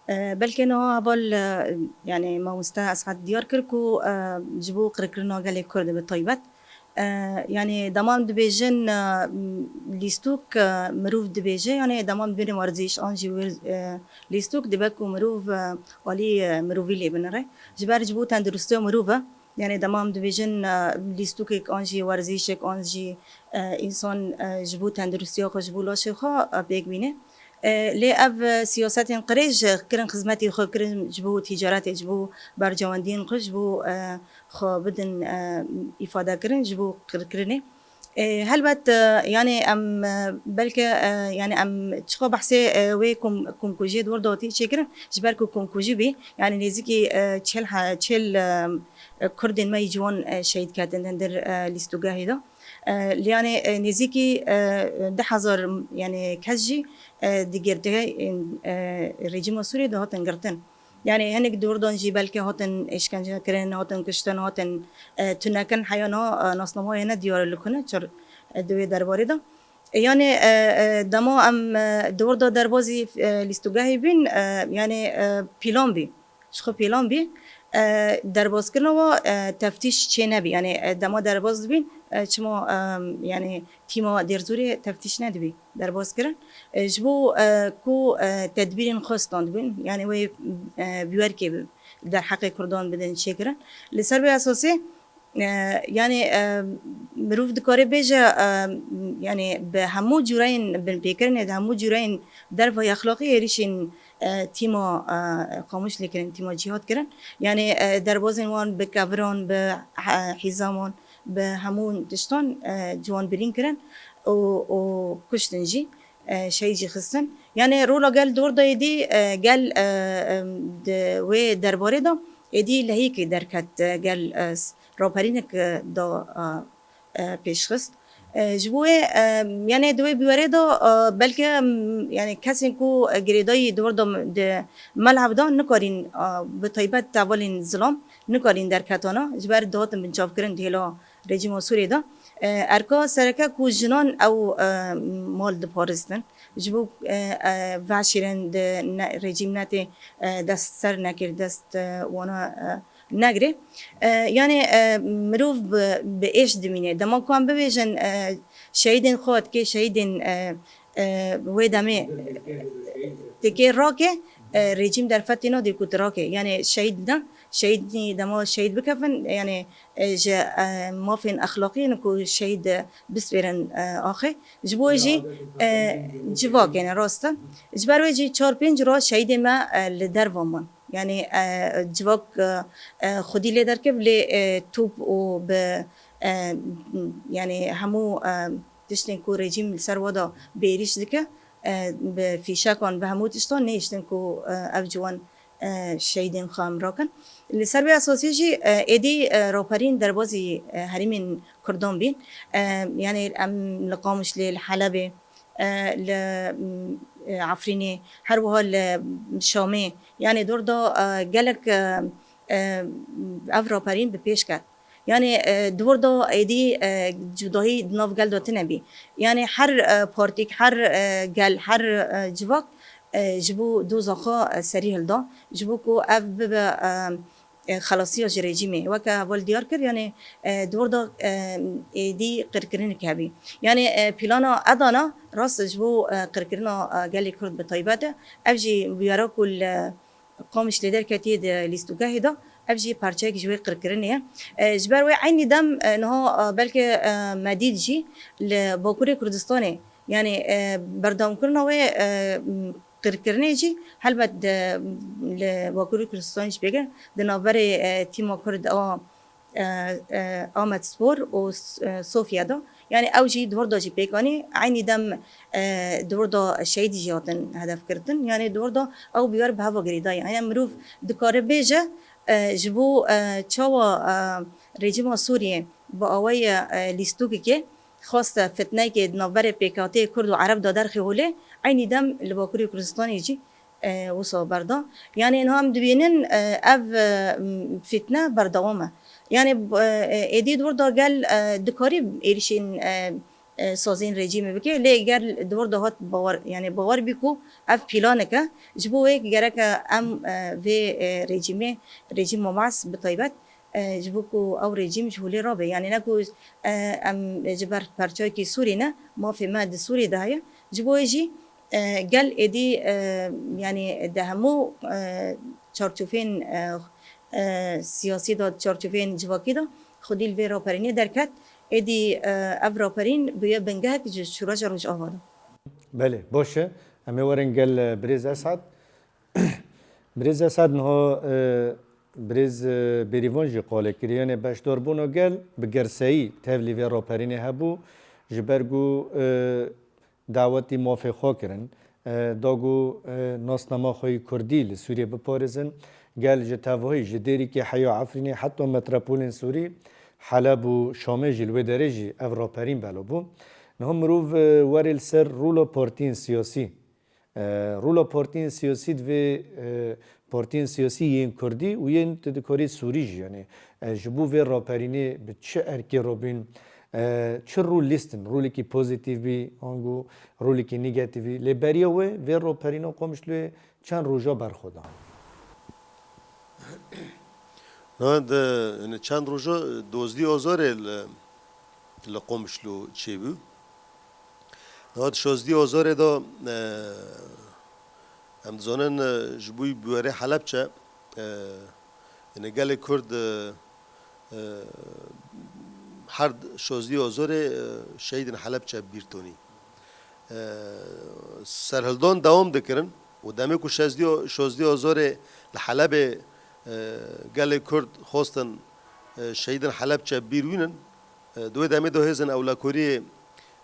E, belkê niha heval, e, yani mamoste Esad diyar kir ku, e, ji bo qirkirina gelê Kurd bi taybet, e, yani dema em dibêjin, e, lîstok, e, mirov dibêje, yani dema em dibêjin werzîş an jî wir-, e, lîstok dibe ku mirov, e, alî, e, mirovî lê binire. Ji ber ji bo tenduristiya mirov e. Yani dema em dibêjin, e, lîstokek an jî werzîşek an jî, e, însan, e, ji bo tenduristiya xwe, ji bo laşê xwe, e, pêk bîne. E, lê ev, e, siyasetên qirêj, e, kirin xizmetê xwe, kirin ji bo tîcaretê, ji bo bercewendiyên xwe, ji bo, e, xwe bidin, e, îfade kirin, ji bo qirkirinê. E, helbet, e, yani em, e, belke, e, yani em çiqa behsê, e, wê kom-, komkujiyê di wir de hatî çêkirin, ji ber ku komkujî bî, yani nêzîkî, e, çil he-, çil, e, e, Kurdên me yî ciwan, e, şehîd ketin hindir, e, lîstûgehê de. E, lê yani, e, nêzîkî, e, du hezar, yani kes jî, e, di girtîgehên, e, rejîma Sûriyê de hatin girtin. Yani hinek di wir de jî belke hatin êşkence kirin, hatin kuştin, hatin, e, tunekin, heya na, e, nasnama wê ne diyar li ku ne, çar, e, di wê derbarê de. E, yani, e, e, dema em, e, di wir de derbazî, e, lîstûgehê bîn, e, yani, e, pîlan bî. Ji xwe pîlan bî. E, derbazkirina wa, e, teftîş çê nebî. Yani, e, dema derbaz dibîn, e, çima, e, yani tîma Dêrzûrê teftîş nedibî derbaz kirin. E, ji bo, e, ku, e, tedbîrên xwe standibin, yani wê, e, bûyerkê bi derheqê Kurdan bidin çêkirin. Li ser vê esasê, e, yani, e, mirov dikare bêje, e, yani bi hemû cûreyên binpêkirinê, di hemû cûreyên dervayî exlaqî êrîşên, e, tîma, e, Qamişlê kirin, tîma cîhad kirin. Yani, e, derbazên wan bi keviran, bi he-, hîzaman, bi hemû tiştan, e, ciwanbirîn kirin û, û kuştin jî, e, şehîd jî xistin. Yani rola gel di wir de êdî, e, gel, e, em, di wê derbarê de êdî lehîkê derket, e, gel, e, s-, raperînek, e, da, e, e, pêşxist. E, ji bo wê, e, yani di wê bûyerê de, e, belke, m, yani kesên ku, e, girêdayî di wir de m-, di meleb de nikarîn, e, bi taybet hevalên zilam nikarîn derketana, ji ber dihatin binçavkirin di hêla rejîma Sûriyê de. E, erka sereke ku jinan ew, e, mal diparêstin. Ji bo, e, e, veşêrin di ne, rejîm netê, e, dest ser nekir, dest, e, wana, e, negirê. E, yani, e, mirov bi, bi êş dimîne. Dema ku em bibêjin, e, şehîdên xwe, tikê şehîdên, e, e, wê demê tikê rake, e, rejîm derfetê nadê ku tu rake. Yani şehîd ne, şehîdî dema şehîd bikevin, yani, e, ji, e, mafên exlaqî ne ku şehîd, e, bisvêrin, e, axê. Ji bo wê jî, e, civakê ne, rast e. Ji ber wê jî çar pênc roj şehîdê me, e, li derva man. Yani, e, civak, e, e, xwedî lê derkeve lê, e, top û bi, e, yani hemû, e, tiştên ku rejîm li ser we de bêrîş dike, e, bi fîşekan, bi hemû tiştan nehiştin ku, e, ev ciwan, e, şehîdên xwe em rakin. Li ser vê esasî jî, e, êdî, e, raperîn derbazî, e, herêmên Kurdan bîn. E, yani em li Qamişlê, li Helebê, e, li, m, e, Efrînê, her wiha li Şamê. Yani di wir de, e, gelek, e, e, ev raperîn bi pêş ket. Yani, e, di wir de êdî, e, cudahî di nav gel de tune bî. Yani her, e, partîk, her, e, gel, her, e, civak, e, ji bo doza xwe, e, serî hilda. Ji bo ku ev bibe, e, e, xelasiya ji rejîmê. Weke heval diyar kir, yani, e, di wir de, e, êdî qirkirinek hebî. Yani, e, plana Edana rast ji bo, e, qirkirina, e, gelê Kurd bi taybet e. Ev jî bûyera ku li Qamişlê derketiye di lîstûgehê de, ev jî parçeyek ji wê qirkirinê ye. E, ji ber wê eynî dem, e, niha, e, belke, e, me dît jî li Bakurê Kurdistanê, yani, e, berdewamkirina wê, e, qirkirinê jî helbet di, li Bakurê Kurdistanê jî pêk e, di navberê, e, tîma Kurd a, e, e, Amedspor û S-, e, Sofya de. Yani ew jî di wir de jî pêk anî. Eynî dem, e, di wir de şehîdî jî hatin hedefgirtin. Yani di wir de ew bûyer bi heva girêdayî. Yani mirov dikare bêje, e, ji bo, e, çawa, e, rejîma Sûriyê bi awayê, e, lîstûkekê xweste fitneyekê di navberê pêkhateyê Kurd û Ereb de derxê holê, eynî dem li Bakurê Kurdistanê jî, e, wisa berda. Yani niha em dibînin, e, ev, e, m, fitne berdewam e. Yani, e, e, êdî di wir de gel, e, dikarî êrîşên, e, e, sazên rejîmê bike, lê gel di wir de hat bawer, yani bawer bî ku ev planek e, ji bo wê gerek e em, e, vê, e, rejîmê, rejîma Baas bi taybet, e, ji bo ku ew rejîm ji holê rabe. Yani ne ku, e, em ji ber perçayekî Sûrî ne, mafê me di Sûrî de heye. Ji bo wê jî, e, gel êdî, e, yani di hemû, e, çarçovên, e, e, siyasî de, çarçovên civakî de xwedî li vê raperînê derket. Êdî, e, ev raperîn bûye bingehek ji şûreşa Rojava de. Belê, baş e. Em ê werin gel, e, birêz Esad. Birêz Esad niha, e, birêz, e, Bêrîvan jî qale kiriye. Yani beşdarbûna gel bi gerseyî tevlî vê raperînê hebû. Ji ber ku, e, dawetî mafê xwe kirin, e, da ku, e, nasnama xwe yî kurdî li Sûriyê biparêzin, gel ji tevahî ji Dêrikê heya Efrînê heta metropolên Sûrî, Heleb û Şamê jî li wê derê jî ev raperîn belav bû. Niha mirov, e, were li ser rola partiyên siyasî. E, rola partiyên siyasî divê, e, partiyên siyasî yên kurdî û yên tu dikarî sûrî jî, yanî, e, ji bo vê raperînê bi çi erkê re bîn, e, çi rol lîstin, rolekî pozîtîf bî, ango rolekî negatîf bî. Lê beriya wê, vê raperîna Qamişloyê çend roja berxwe da. Na de, yani çend roja, dozdî azarê li, li Qamişlo çêbû. Niha di şazdî azarê de, e, em dizanin, e, ji bo bûyerê Helebçe, e, yani gelê Kurd, e, e, her şazdî azarê, e, şehîdên Helebçe bîr tonî. E, serhildan dewam dikirin û demê ku şazdî, şazdî azarê li Helebê, e, gelê Kurd xwestin, e, şehîdên Helebçe bîr wînin, e, di wê demê de hêzên ewlekoriyê,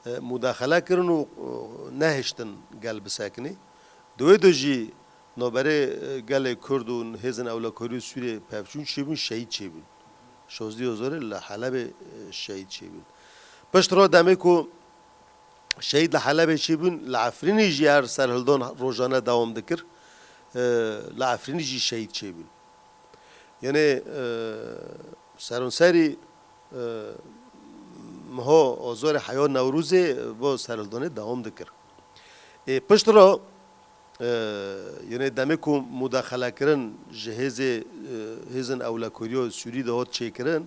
e, mudaxele kirin û, e, nehiştin gel bisekinê. Di wê de jî navberê, e, gelê Kurd û hêzên ewlekoriyê Sûriyê pevçûn çêbûn, şehîd çêbûn. Şazdî azarê li Helebê, e, şehîd çêbûn. Piştre demê ku şehîd li Helebê çêbûn, li Efrînê jî her serhildan rojane dewam dikir. E, li Efrînê jî şehîd çêbûn. Yanî, e, seronserî, e, meha azarê heya Newrozê bo serhildanê dewam dikir. Ê, piştre, e, yanî demê ku mudaxele kirin ji hêzê, e, hêzên ewlekoriya Sûrî de hat çêkirin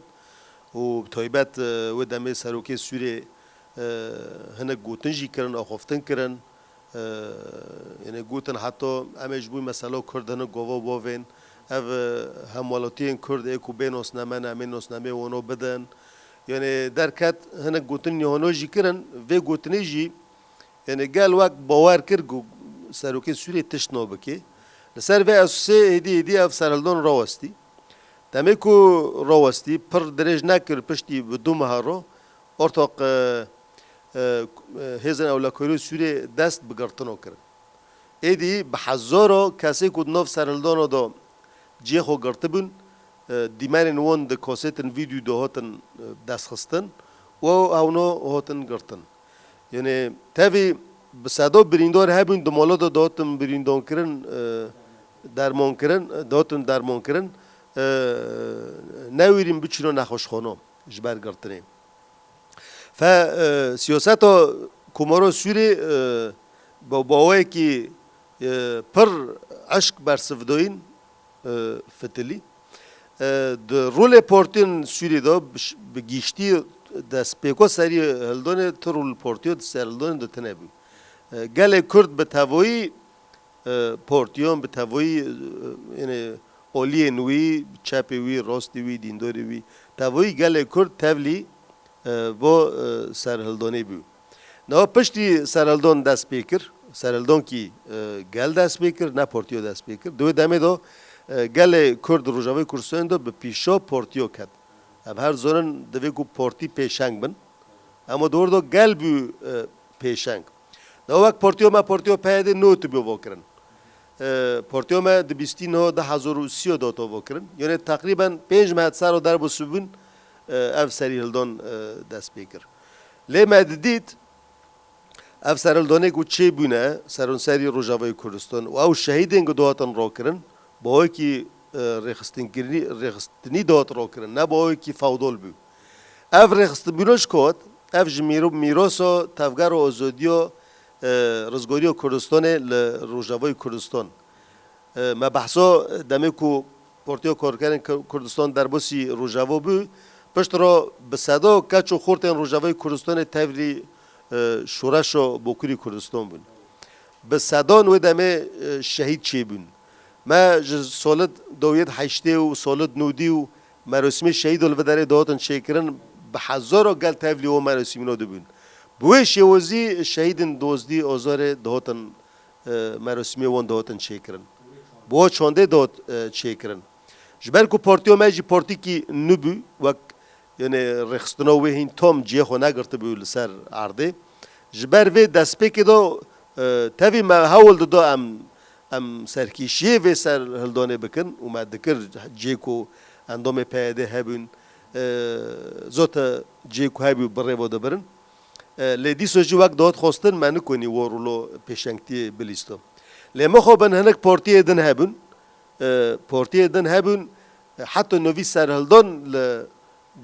û bi taybet, e, wê demê serokê Sûrê, e, hinek gotin jî kirin, axaftin kirin. E, yanî gotin heta em ê ji bo mesela Kurd hinek gava bavên, ev, e, hemwelatiyên Kurd ê ku bê nasname ne, em ê nasnameyê wana bidin. Yanî derket hinek gotin nihano jî kirin, vê gotinê jî, yanî gel wek bawer kir ku serokê Sûrê tişt nabike. Li ser vê esosê êdî êdî ev serhildan rawestî. Demê ku rawestî, pir dirêj nekir, piştî bi du meha re ortaq, e, e, hêzên ewlekariyê Sûriyê dest bi girtina kirin. Êdî bi hezara kesê ku di nav serhildana de cihê xwe girtibûn, e, dîmenên wan di kasetên vîdeo de hatin, e, destxistin û hewna hatin girtin. Yanî tevî bi seda birîndar hebûn, di mala de dihatin birîndankirin, e, dermankirin, dihatin dermankirin, e, newêrîn biçîne nexweşxana ji ber girtinê. Fe, e, siyaseta Komara Sûrê, e, bi baweyekî, e, pir eşq bersivdayîn, e, fitilî. E, di rolê partiyên Sûrî de bi ş-, bi giştî destpêka serî hildanê tu rol partiya di ser hildanê de tine bû. E, gelê Kurd bi tevayî, e, partiyan, bi tevayî, e, yanî aliyên wî, çepê wî, rastê wî, dîndarê wî, tevayî gelê Kurd tevlî, e, bo, e, serhildanê bû. Niha piştî serhildan dest pê kir, serhildankî, e, gel dest pê kir, ne partiya dest pê kir. Di wê demê de, e, gelê Kurd Rojavayê Kurdistanê de bi pîşa partiya ket. Em her zanin divê ku partî pêşeng bin. Ema di wir de gel bû, e, pêşeng. Niha wek partiya me, partiya P Y D notibû va kirin. E, partiya me di bîstî niha du hezar û sî de hata va kirin. Yanî teqrîben pênc meh di ser re derbasî bûn, e, ev serî hildan, e, dest pê kir. Lê me didît, ev serhildanê ku çêbûne seronserî Rojavayê Kurdistan û ew şehîdên ku dihatin rakirin, bi awekî, e, rêxistinkirinî, rêxistinî dihat rakirin, ne bi awekî fewdal bû. Ev rêxistinbûna ji ku hat, ev ji mîro-, mîrasa tevgera azadiya, e, rizgariya Kurdistanê li Rojavayê Kurdistan. E, me behsa demê ku Partiya Karkerên Ku-, Kurdistan derbasî Rojava bû, piştre bi seda keç û xortên Rojavayê Kurdistanê tevlî, e, şoreşa Bakurê Kurdistan bûn. Bi sedan wê demê, e, şehîd çêbûn. Me ji solid dawiyê di heştê û solid nodî û merasîmê şehîdan li vê derê dihatin çêkirin, bi hezara gel tevlî wan merasîmîna dibûn. Bi wê şêwazî şehîdên dozdî azarê dihatin, e, merasîmê wan dihatin çêkirin. Bi wan çandê dihat, e, çêkirin. Ji ber ku partiya me jî partîkî nû bû, wek Yanê rêxistina wê hîn tam cihê xwe negirtibû li ser erdê. Ji ber vê destpêkê de, e, tevî me hewl dida em, em serkêşiyê vê serhildanê bikin û me dikir cihê ku endamê P Y D hebûn, e, zote cihê ku hebû bi rê ve dibirin. E, lê dîso jî wek dihat xwestin me nikonî wor û lo pêşengtiyê bilîsto. Lê mixabin hinek partiyê din hebûn, e, partiyê din hebûn, e, heta novî serhildan li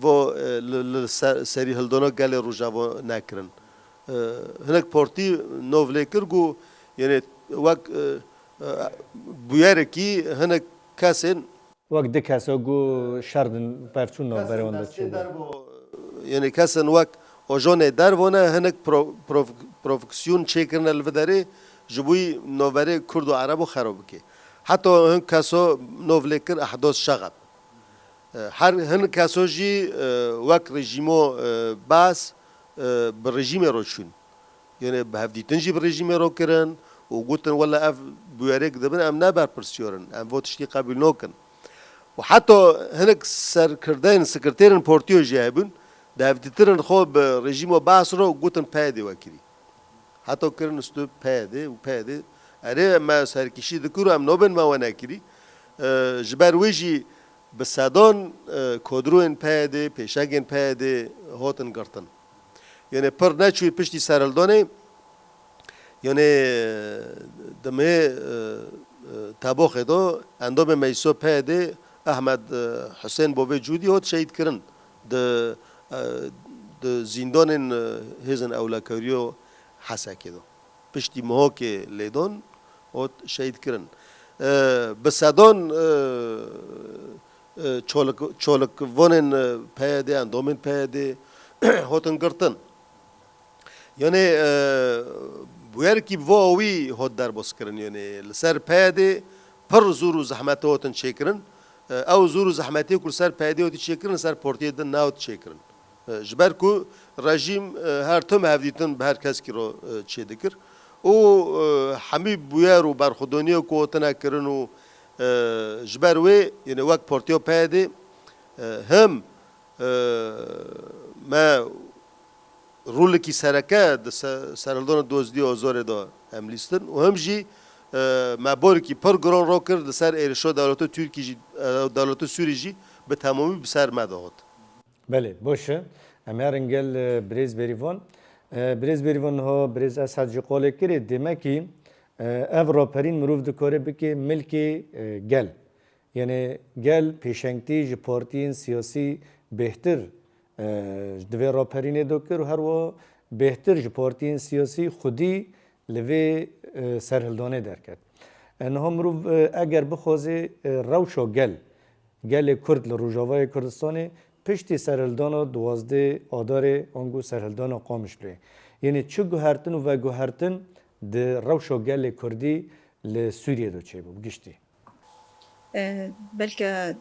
vo, e, li, li ser, serî hildana gelê Rojava nekirin. E, hinek partî nov lê kir ku, yanê wek, e, e, bûyerekî hinek kesên Wek di kesa ku şer din pevçûn navberê wan de çêbû. Yanê kesên wek ajanê derve ne hinek pro-, prov-, provokasyonên çêkirine li vê derê ji bo navberê Kurd û Erebo xerab bike. Heta hin keso nov lê kir Ehdas Şexeb. E, her hin keso jî, e, wek rejîmo, e, Baas, e, bi rejîmê re çûn. Yanê bi hevdîtin jî bi rejîmê re kirin û gotin, wele ev bûyerêk dibin, em ne berpirsiyar in, em vo tiştî qebûl nakin. Û heta hinek serkirdeyên, sekreterên partiyo jî hebûn, di hevdîtinên xwe bi rejîma Baas re gotin P Y D we kirî. Heta kirin stû P Y D û P Y D, erê me serkişî dikir û em nabin me we nekirî. E, ji ber wê jî bi sedan, e, kodroyên P Y D, pêşengên P Y D hatin girtin. Yanê pir neçûyî piştî serhildanê, yanê di mehê, e, e, Teboxê de endamê Meclîso P Y D Ehmed, e, Husên Bovê Cûdî hat şehîd kirin di, e, di zîndanên, e, hêzên ewlekariyo Hesekê de. Piştî mihokê lêdan hat şehîd kirin. E, bi sedan, e, e, çalik-, çalikvanên, e, P Y D, endamên P Y D hatin girtin. Yanê, e, bûyerekî bi va awî hat derbas kirin. Yanê li ser P Y D pir zor û zehmetê hatin çêkirin. E, ew zor û zehmetê ku li ser P Y D hatî çêkirin, li ser partiyê din nehat çêkirin. E, ji ber ku rejîm, e, her tim hevdîtin bi her keskî re, e, çêdikir. Û, e, hemî bûyer û berxwedaniya ku hatine kirin û, e, ji ber wê, yanê wek partiya P Y D, e, him, e, me rolekî sereke di se-, serhildana dozdî û azarê de em lîstin û him jî, e, me barekî pir giran rakir li ser êrişa dewleta Tirkî jî, e, dewleta Sûrî jî bi temamî bi ser me de hat. Belê, baş e. Em herin gel, e, birêz Bêrîvan. E, birêz Bêrîvan, niha birêz Esad jî qolê kirê. Demekî, e, ev raperîn mirov dikare bike milkê, e, gel. Yanê gel pêşengtî ji partiyên siyasî bêhtir, e, di vê raperînê de kir û herwiha bêhtir ji partiyên siyasî xwedî li vê, e, serhildanê derket. E, niha mirov, e, eger bixwaze, e, rewşa gel, gelê Kurd li Rojavayê Kurdistanê piştî serhildana duwazdeh Adarê ango serhildana Qamişloyê, yanê çi guhertin û veguhertin di rewşa gelê Kurdî li Sûriyê de çêbû bi giştî? E, belke,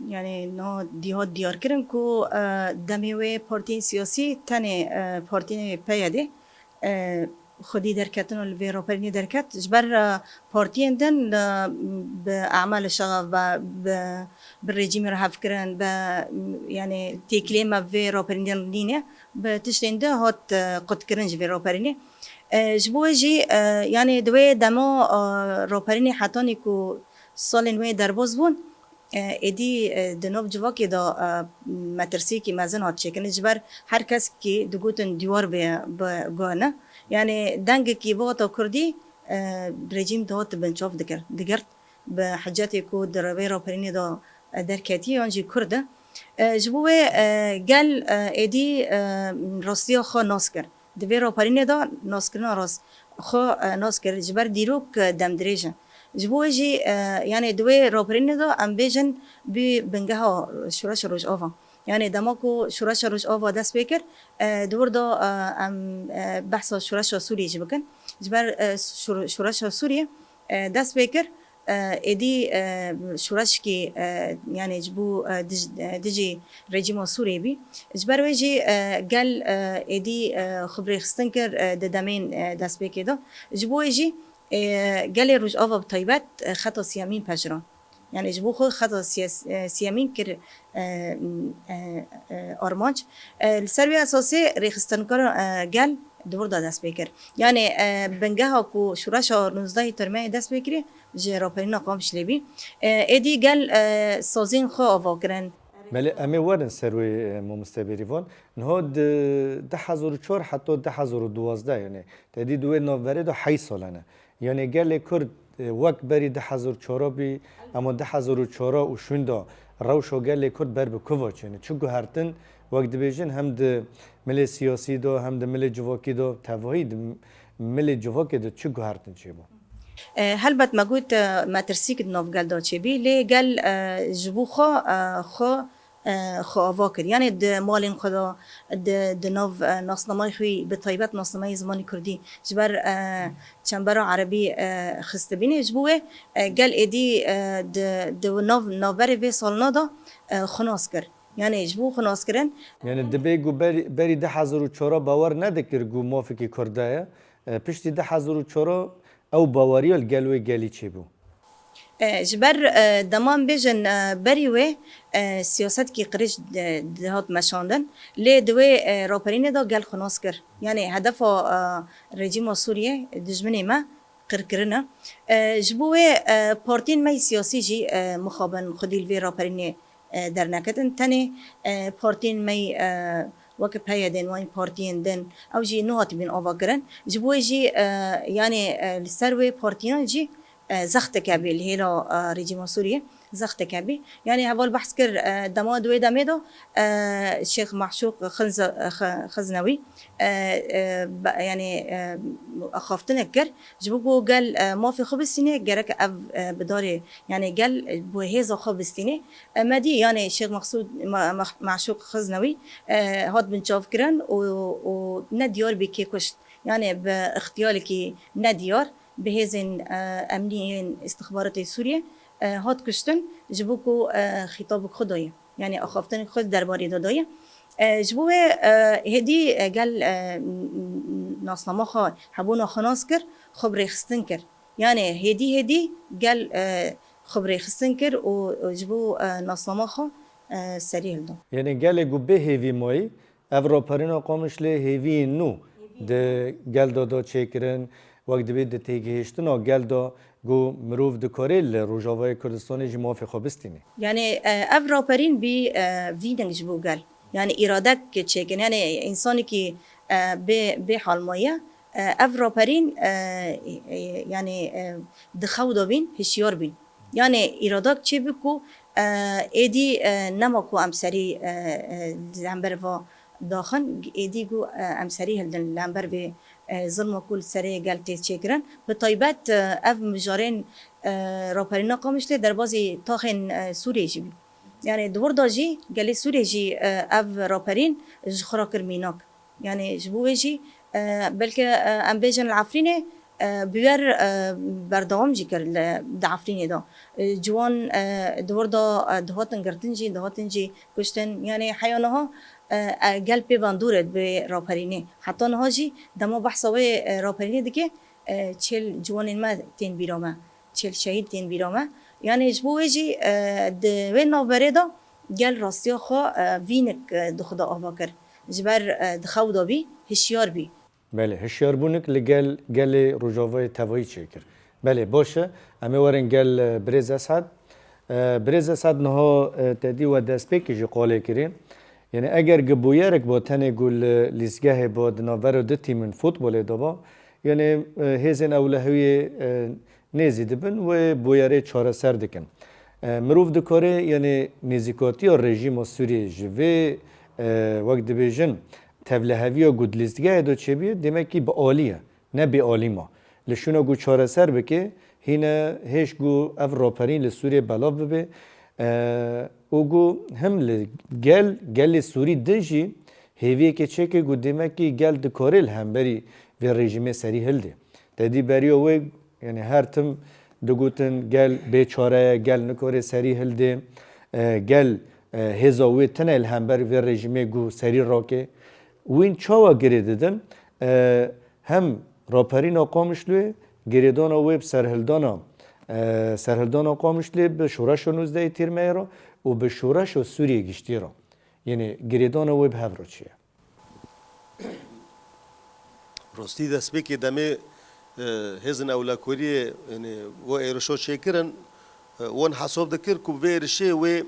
yani, no dî hat diyar kirin ku, e, demê wê partiyên siyasî tenê, e, partiyê P Y D, e, xwedî derketin û li vê raperînê derket. Ji ber, e, partiyên din, e, bi emal şexef, bi, bi, bi rejîmê re hevkirin, bi, yani, têkiliyê me vê raperînê nîne, bi tiştên de hat, e, qutkirin ji vê raperînê. E, ji bo wê jî, e, yani, di wê dema, e, raperînê hetanî ku salên wê derbas bûn, e, êdî, e, di nav civakê de, e, metirsiyekî mezin hat çêkirin. Ji ber her kesekî digotin dîwar bê, bi guhane. Yani dengekî bihata Kurdî, e, rejîm dihat binçav dikir, digirt. Bi hicetê ku di revê raperînê de, e, derketî yan jî Kurd e. E, ji bo wê, e, gel, e, êdî, e, rastiya xwe nas kir. Di vê raperînê de naskirina rast xwe, e, nas kir. Ji ber dîrok, e, demdirêj e. Ji bo wê jî, e, yani di wê raperînê de em bêjin bî bingeha Şoreşa Rojava. Yani dema ku Şoreşa Rojava dest pê kir, e, di wir de, e, em, e, behsa Şoreşa Sûriyê jî bikin. Ji ber, e, Şor-, Şoreşa Sûriyê, e, dest pê kir, e, êdî, e, şoreşkî, e, yani ji bo, e, dij-, e, dijî rejîma Sûriyê bî. Ji ber wê jî, e, gel, e, êdî, e, xwe bi rêxistin kir, e, di demên, e, destpêkê de. Ji bo wê jî, e, gelê Rojava bi taybet, e, xeta siyemîn pejirand. Yani ji bo xwe xeta siyas-, e, siyemîn kir, e, e, e, armanc. E, li ser wê esasê rêxistinkar, e, gel di wir de dest pê kir. Yani, e, bingeha ku şoreşa nûzdehê Tirmeyê dest pê kirî ji raperîna Qamişlê bî. E, êdî gel, e, sazên xwe ava kirin. Belê, em ê werin ser wê, e, mamoste Bêrîvan. Niha di du hezar û çar heta du hezar û duwazdeh, yani, te dî di wê navberê de heyş sal hene. Yani gelê Kurd, e, wek berî du hezar û çar bî, ama du hezar û çar û şûnda rewşa gelê Kurd ber bi ku ve çêne? Çi guhertin, wek dibêjin, hem di milê siyasî de, hem di milê civakî de, tevahî di milê civakê de çi guhertin çêbû? E, helbet me got, e, metirsîk di nav gel de çêbî, lê gel, e, ji bo xwe, e, xwe e, xwe ava kir. Yanê di malên xwe de, di, di nav, e, nasnamayê xwe, bi taybet nasnamayê zimanê kurdî, ji ber, e, çembera erebî, e, xistibîne. Ji bo wê, e, gel êdî, e, di, di nav, navberê vê salina de, e, xwe nas kir. Yanê ji bo xwe nas kirin. Yani dibê ku berî, berî du hezar û çar bawer nedikir ku mafekî kurd de ye. E, piştî du hezar û çar ew baweriya li gel wê gelî çêbû. E, ji ber, e, dema em bêjin, e, berî wê, e, siyasetkî qirêj, e, dihat meşandin. Lê di wê, e, raperînê de gel xwe nas kir. Yanê hedefa, e, rejîma Sûriyê dijminê me qirkirin e. E, ji bo wê, e, partiyên me yê siyasî jî, e, mixabin xwedî li vê raperînê, e, derneketin. Tenê, e, partiyên me yê, e, weke P Y D'ên wan partiyên din, ew jî nehatibîn avakirin. Ji bo wê jî, e, yanê, e, li ser wê partiyan jî, e, zexteke bî li hêla, e, rejîma Sûriyê, zexteke bî. Yanê heval behs kir, e, dema di wê demê de, e, Şêx Mahşûq Xinze-, Xe-, Xiznewî, e, e, be-, yanê, e, axaftinek kir. Ji bo ku gel, e, mafê xwe bistîne, gerek ev, e, bi darê, yanê gel, e, bi hêza xwe bistîne. E, me dî, yanê Şêx Mexsûd, Ma-, Mex-, Mahşûq Xiznewî, e, hat binçavkirin û, û ne diyar bî kê kuşt. Yanê bi îxtiyalekî nediyar, bi hêzên, e, emnî yên îstixbaratê Sûriyê, e, hat kuştin, ji bo ku, e, xîtabek xwe dayê. Yanê axaftinê xwe derbarê de dayê. E, ji bo wê, e, hêdî, e, gel, e, n-, n-, nasnama xwe, hebûna xwe nas kir, xwe bi rêxistin kir. Yanê hêdî hêdî gel, e, xwe bi rêxistin kir û, û ji bo, e, nasnama xwe, e, serî hilda. Yanê gelê ku bê hêvî mayî, ev raperîna Qamişlê hêviyên nû di gel de da çêkirin, wek dibê di têgihiştina gel de ku mirov dikare li Rojavayê Kurdistanê jî mafê xwe bistîne. Yanê, e, ev raperîn bî, e, vînek ji bo gel. Yanê îradek çêkin. Yanê însanekî, e, bê, bê hal maye, e, ev raperîn, e, e, yanê, e, di xew de bîn, hişyar bîn. Yanê îradak çêbû ku, e, êdî, e, nema ku em serî, e, e, li hember va daxin, êdî ku, e, em serî hildin li hember vê, e, zilma ku li serê gel tê çêkirin. Bi taybet, e, ev mijarên, e, raperîna Qamişlê derbazî taxên, e, Sûriyê jî bî. Yanê di wir de jî gelê Sûriyê jî, e, ev raperîn ji xwe re kir mînak. Yanê ji bo wê jî, e, belke, e, em bêjin li Efrînê, e, bûyer, e, berdewam jî kir li, di Efrînê de. E, ciwan, e, di wir de, e, dihatin girtin jî, dihatin jî kuştin. Yanê heya niha, e, e, gel pê bandor e bi raperînê. Heta niha jî dema behsa wê, e, raperînê dike, e, çêl ciwanên me tên bîra me. Çêl şehîd tên bîra me. Yanê ji bo wê jî, e, di wê navberê de gel rastiya xwe, e, vînek, e, di xwe de ava kir. Ji ber, e, di xew de bî, hişyar bî. Belê, hişyarbûnik li gel, gelê Rojavayê tevayî çêkir. Belê, baş e. Em ê werin gel, e, birêz Esad. E, birêz Esad niha, e, te dî we destpêkê jî qalê kirî. Yanî eger gi bûyerek bo tenê ku li lîstgehê bo di navbera du tîmên futbolê de ba, yanî, e, hêzên ewlehiyê, e, nêzî dibin wê bûyerê çareser dikin. E, mirov dikare, yanî nêzîkatiya rejîma Sûriyê ji vê, e, wek dibêjin, tevliheviya ku di lîstgehê de çêbûye, demekî bi alî ye, ne bê alî ma. Li şûna ku çareser bike, hîne hêj ku ev raperîn li Sûriyê belav bibe, e, û ku him li gel, gelê Sûrî din jî hêviyeke çêke ku demekî gel dikare li hemberî vê rejîmê serî hilde. Te dî beriya wê, yanî her tim digotin gel bêçare ye, gel nikare serî hilde, e, gel, e, hêza wê tune li hember vê rejîmê ku serî rake. Wîn çawa girê didin? E, hem raperîna Qamişloyê girêdana wê bi serhildana E, serhildana Qamişlê bi şoreşa nûzdehê Tîrmehê re û bi şoreşa Sûriyê giştî re, yanî girêdana wê bi hev re çi ye? Rastî destpêkê demê, e, hêzên ewlekoriyê, yanî, we êrişo çêkirin, e, wan hesab dikir ku vê êrişê wê,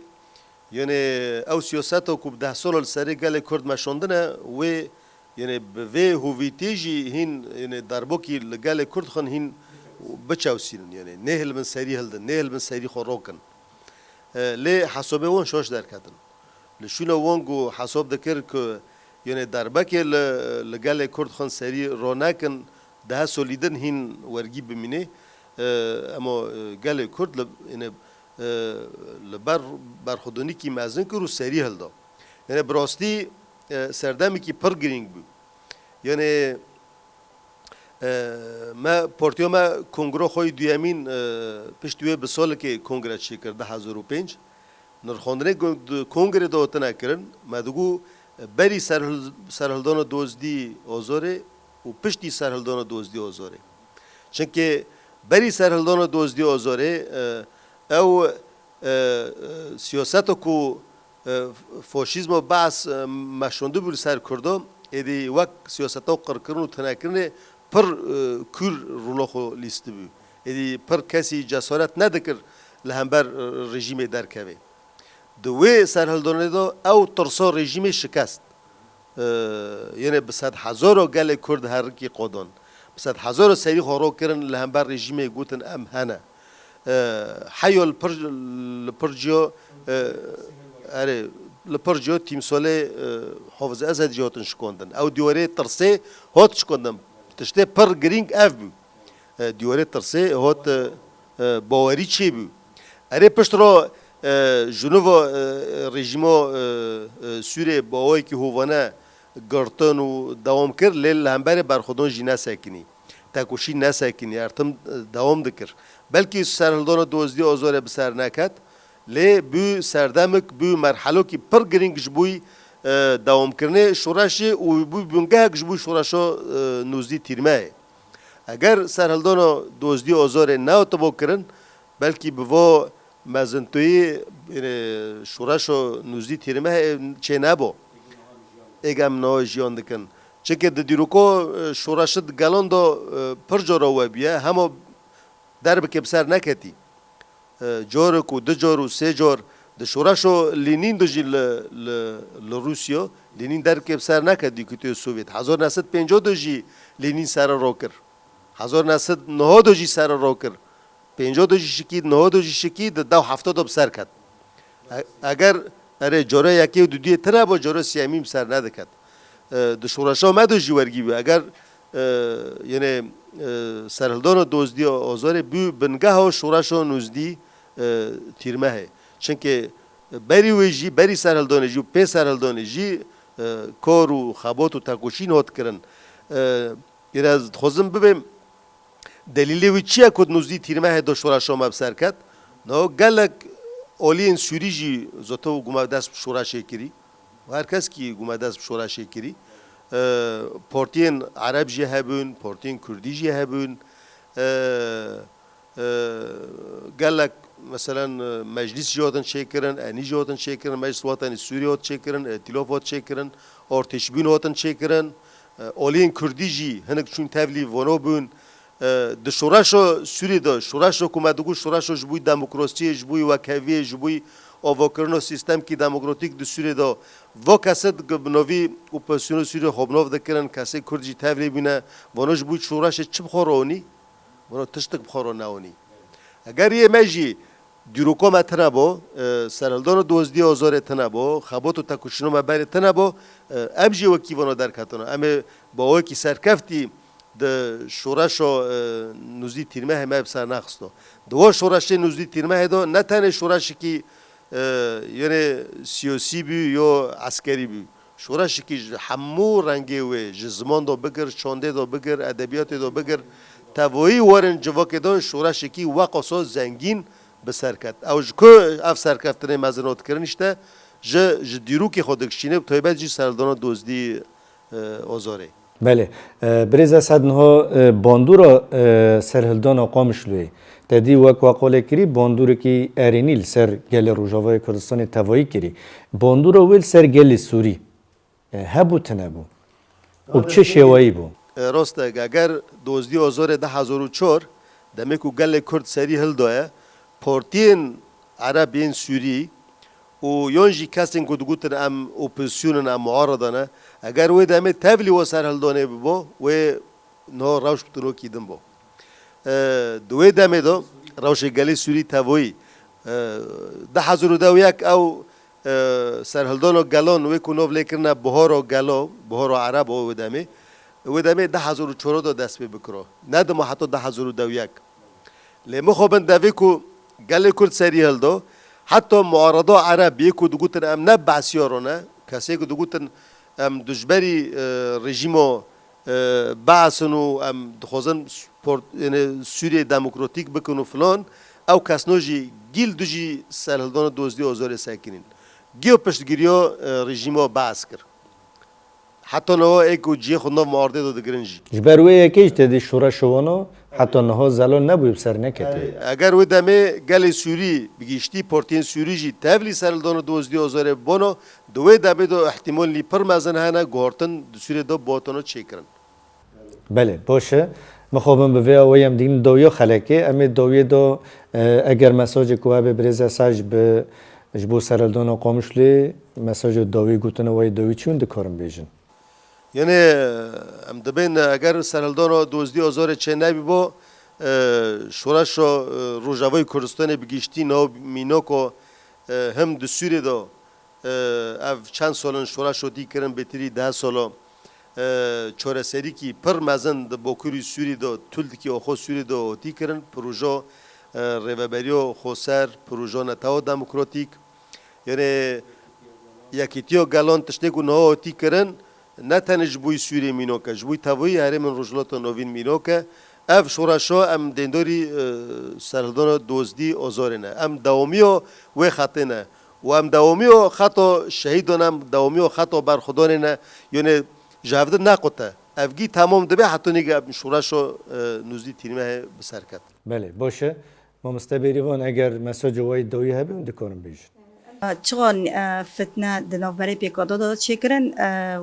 yanî, ew siyaseta ku bi deh sal li serê gelê Kurd meşandine, wê, yanî, bi vê hovîtê jî hîn, yanî, derbokî li gelê Kurd xin hîn biçewsînin, yanî, nêhilbin serî hildin, nêhilbin serî xwe rokin. E, lê hesabê wan şaş derketin. Li şûna wan ku hesab dikir ku, yanî, derbekê li, li gelê Kurd xin serî ronekin, dehe solî din hîn wergî bimînê. E, ema, e, gelê Kurd li, yanî, e, li ber berxwedonîkî mezin kir û serî hilda. Yanî, bi rastî, e, serdemekî pir girîng bû. Yanî, E, me, partiya me kongra xwe yê duyemîn, e, piştî wê bi salekê kongre çêkir, du hezar û pênc. Nirxandinê ku di kongrê de hatine kirin, me digot, e, berî serhil-, serhildana dozdî Ozorê û piştî serhildana dozdî Ozorê. Çimkî berî serhildana dozdî Ozorê, e, ew, e, e, siyaseta ku e, faşîzma Baas, e, meşandibû li ser Kurdo, êdî wek siyaseta qirkirin û tunekirinê pir, e, kûr rola xwe lîstibû. Êdî pir kesî cesaret nedikir li hember, e, rejîmê derkeve. Di wê serhildanê de ew tirsa rejîmê şikest. E, yanî bi sedhezaro gelê Kurd herikî qodan. Bi sedhezaro serî xwe ro kirin li hember rejîmê gotin em hene. E, heyo li pir, li pir ciyo, e, erê, li pir ciyo tîmsolê, e, Hafiz Esed jî hatin şikandin. Ew dîwarê tirsê hot şikandin. Tiştê pir girîng ev bû. E, dîwarê tirsê hot, e, e, bawerî çêbû. Erê pişt ro, e, ji nû ve, e, rejîmo, e, e, Sûrê bi awayekî hovane girtin û dewam kir, lê li hemberê berxwedon jî nesekinî. Tekoşîn nesekinî, ertim, e, dewam dikir. Belkî serhildana dozdî Ozorê bi ser neket, lê bû serdemek, bû merhelokî pir girîng ji bo, e, dewamkirinê şoreşê û bû bingehek ji bo şoreşa, e, nûzdî Tîrmehê. Eger serhildana dozdî Ozorê nehatibû kirin, belkî bi vo mezintoyî, e, şoreşa nûzdî Tîrmehê çê nebû. Êg em niha jiyan dikin. Çimkî di dîroka, e, şoreşê di gelan de, e, pir cara we bûye, hema derbikê bi ser neketî. E, carek û du car û sê car di şoreşa Lênîn de jî li, li, li Rûsya, Lênîn derbikê bi ser neket dîktatoya Sovyet. Hezar neh sed pêncah de jî Lênîn sere ro kir. Hezar neh sed nehad de jî sere ro kir. Pêncah de jî şikî, nehad de jî şikî, di dew hefta de bi ser ket. E-, eger, erê, cara yekê û duduyê tune bû, cara siyemîn bi ser nediket. E, di şoreşa me de jî wergî bû. Eger, e, yanî, e, serhildana dozdî Ozorê bû bingeha şoreşa nûzdî, e, Tîrmehê. Çimkî berî wê jî, berî serhildanê jî û pê serhildanê jî, e, kar û xebat û tekoşîn hat kirin. E, Îre ez dixwazim bibêm, delîlê wî çi ye ku di nûzdî Tîrmehê de şoreşa me bi ser ket? No gelek aliyên Sûrî jî zoto ku me dest bi şoreşê kirî. Û her kes kî ku me dest bi şoreşê kirî. E, partiyên Ereb jî hebûn, partiyên Kurdî jî hebûn. E, E, gelek, meselen, e, meclîs jî hatin çêkirin, enî jî hatin çêkirin, Meclis Watanî Sûrî hat çêkirin, Îtîlaf hat çêkirin, Artêşbûn hatin çêkirin. E, aliyên Kurdî jî hinek çûn tevlî vano bûn. E, di şoreşa Sûrî de, şoreşa ku me digot, şoreşa ji bo demokrasiyê, ji bo wekheviyê, ji bo avakirina sîstemkî demokratîk di Sûrî de, va kesê di bi novî opozisyona Sûrî xwe bi nav dikirin, kesê Kurd jî tevlî bûne, vano ji bo şoreşê çi bi xwe re anî? Wano tiştek bi xwe re newanî. Eger yê me jî dîroka me tune bo, e, serhildana dozdî Ozorê tune bo, xebat û tekoşîna me berê tune bo, e, em jî wekî vana derketine. Em ê bi awayekî serkeftî di şoreşa, e, nûzdî Tîrmehê me bi ser nexisto. Di wan şoreşê nûzdî Tîrmehê de ne tenê şoreşekî, e, yanî siyasî bû yo eskerî bû. Şoreşekî ji hemû rengê wê, ji ziman de bigir, çandê de bigir, edebiyatê de bigir, tevayî werin civakê de şoreşekî weqasa zengîn bi ser ket. Ew ji ku ev serkeftinê mezin hat kirin, îşte ji, ji dîrokê xwe dikişîne, bi taybet jî serhildana dozdî, e, Ozorê. Belê. E, birêz Esed, niha, e, bandora, e, serhildana Qamişloyê Te dî wek we qolê kirî bandûrekî erênî li ser gelê Rojavayê Kurdistanê tevayî kirî. Bandûra wê li ser gelê Sûrî, e, hebû tune bû? Û bi çi şêweyî bû? E, rast e, eger dozdî Ozorê du hezar û çar, demê ku gelê Kurd serî hildaye, partiyên Ereb yên Sûrî û yon jî kesên ku digotin em opozîsyon in, em muarada ne, eger wê demê tevlî we serhildanê bibo, wê niha rewş bi tunokî din bo. E, di wê demê de rewşê gelê Sûrî tevayî, e, du hezar û deh û yek ew, e, serhildana gelan wê ku nav lê kirine Buhara Gelo, Buhara Erebo wê demê, wê demê du hezar û çar de dest pê bikiro. Nedima heta du hezar û deh û yek. Lê mixabin devê ku gelê Kurd serî hildo, heta muarada Ereb yê ku digotin em ne Be'siya re ne, kesê ku digotin em dijberî, e, rejîma, e, Be'sin û em dixwazin sport, yani Sûriyê demokratîk bikin û filan, ew kesno jî gîl dijî serhildana dozdî Ozorê sekinîn. Giyo piştgiriya, e, rejîma Be's kir. Heta niha ê ku cihê xwe nav muaridê de digirin jî. Ji ber wê yekê jî te dî şoreşa wan heta niha zelal nebûye, bi ser neketiye. Eger wê demê gelê Sûrî, bi giştî partiyên Sûrî jî tevlî serhildana dozdî Ozorê bibona, di wê demê de îhtîmalî pir mezin hene, guhartin di Sûriyê de bihatana çêkirin. Belê, baş e. Mixabin bi vê awayî em digihîn dawiya xelekê. Em ê dawiyê de, e, eger mesajê ku hebe birêz Esad ji bi, ji bo serhildana Qamişlê, mesaja dawî, gotina we yê dawî çi in, dikarin bêjin? Yanê, em dibên eger serhildana dozdî Ozorê çê nebîbo, e, şoreşa, e, Rojavayê Kurdistanê bi giştî nav mînako, e, him di Sûriyê de, e, ev çend sal in şoreş hatî kirin, bêtirî deh sala, e, çareserîkî pir mezin di Bakurî Sûrî de, Tûldikî Oxo Sûrî de hatî kirin. Proja, e, Rêveberiya Xweser, proja Netewa Demokratîk, yanê Yekîtiya Gelan tiştê ku niha hatî kirin, ne tenê ji bo Sûriyê mînak e, ji bo tevayî herêmên Rojhilata Navîn mînak e. Ev şoreşa em dêndarî, e, serhildana dozdî Ozorê ne. Em dewamiya wê xetê ne. Û em dewamiya xeta şehîdan, em dewamiya xeta berxwedanê ne. Yanê ji hevdin nequte. Ev gî temam dibe, hetanî em şoreşa, e, nozdî Tîrmehê bi ser ket. Belê, baş e. Mamoste Bêrîvan, eger mesaja we yê dawî hebe, hûn dikarin bêjin. Çiqa, e, fitne di navberê P K K de çêkirin, e,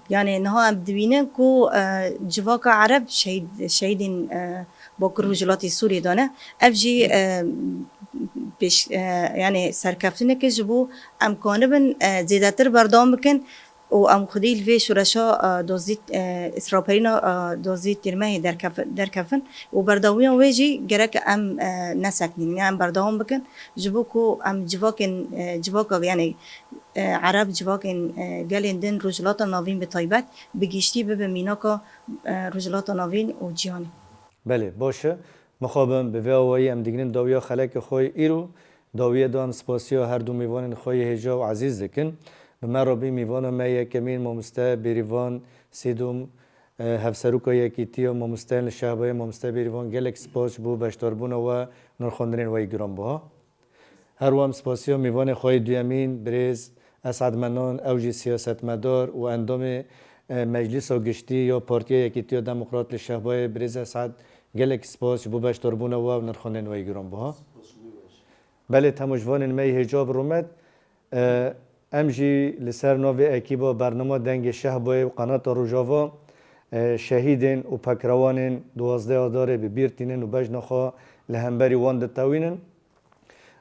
yanê niha em dibînin ku, e, civaka Ereb şehîd, şehîdên, e, Bakur Rojhilatê Sûriyê de ne. Ev jî, e, pêş, e, yanê serkeftineke ji bo em kanibin, e, zêdetir berdewam bikin. Û em xwedî li vê şoreşa, e, dozdî, e, raperîna, e, dozdî Tîrmehê derkef-, derkefin û berdewamiya wê jî gerek em, e, nesekinîn, ya em berdewam bikin, ji bo ku em civakên, e, civaka, yanî, e, Ereb, civakên, e, gelên din, Rojhilata Navîn bi taybet, bi giştî bibe mînaka, e, Rojhilata Navîn û cîhanê. Belê, baş e. Mixabin bi vê awayî em digihînin dawiya xelekê xwe yê îro. Dawiyê de em spasiya her du mêvanên xwe yê hêja û ezîz dikin. Bi me re bî mêvana me yekemîn, Mamoste Bêrîvan Sêdom, e, Hevseroka Yekîtiya Mamosteyên li Şehbayê. Mamoste Bêrîvan, gelek spas ji bo beşdarbûna we, nirxandinên we yê giranbiha. Her wiha em spasiya mêvanê xwe yê duyemîn, birêz Esad Menan, ew jî siyasetmedar û endamê, e, Meclisa Giştî ya Partiya Yekîtiya Demokrat li Şehbayê, birêz Esad, gelek spas ji bo beşdarbûna we û nirxandinên we yê giranbiha. Belê, temaşvanên me yê hêja bi rûmet, e, em jî li ser navê ekîba bernama Dengê Şehbayê û Qenata Rojava, e, şehîdên û pekrewanên duwazdeh Adarê bi bîr tînin û bejna xwe li hemberî wan ditewînin.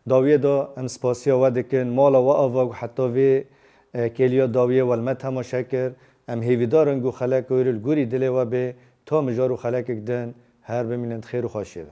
Dawiyê de em spasiya we dikin, mala we ava ku heta vê, e, kêliya dawiyê we li me temaşe kir. Em hêvîdar in ku xeleka wê li gorî dilê we bê, ta mijar û xelekek din her bimînin di xêr û xweşiyê de.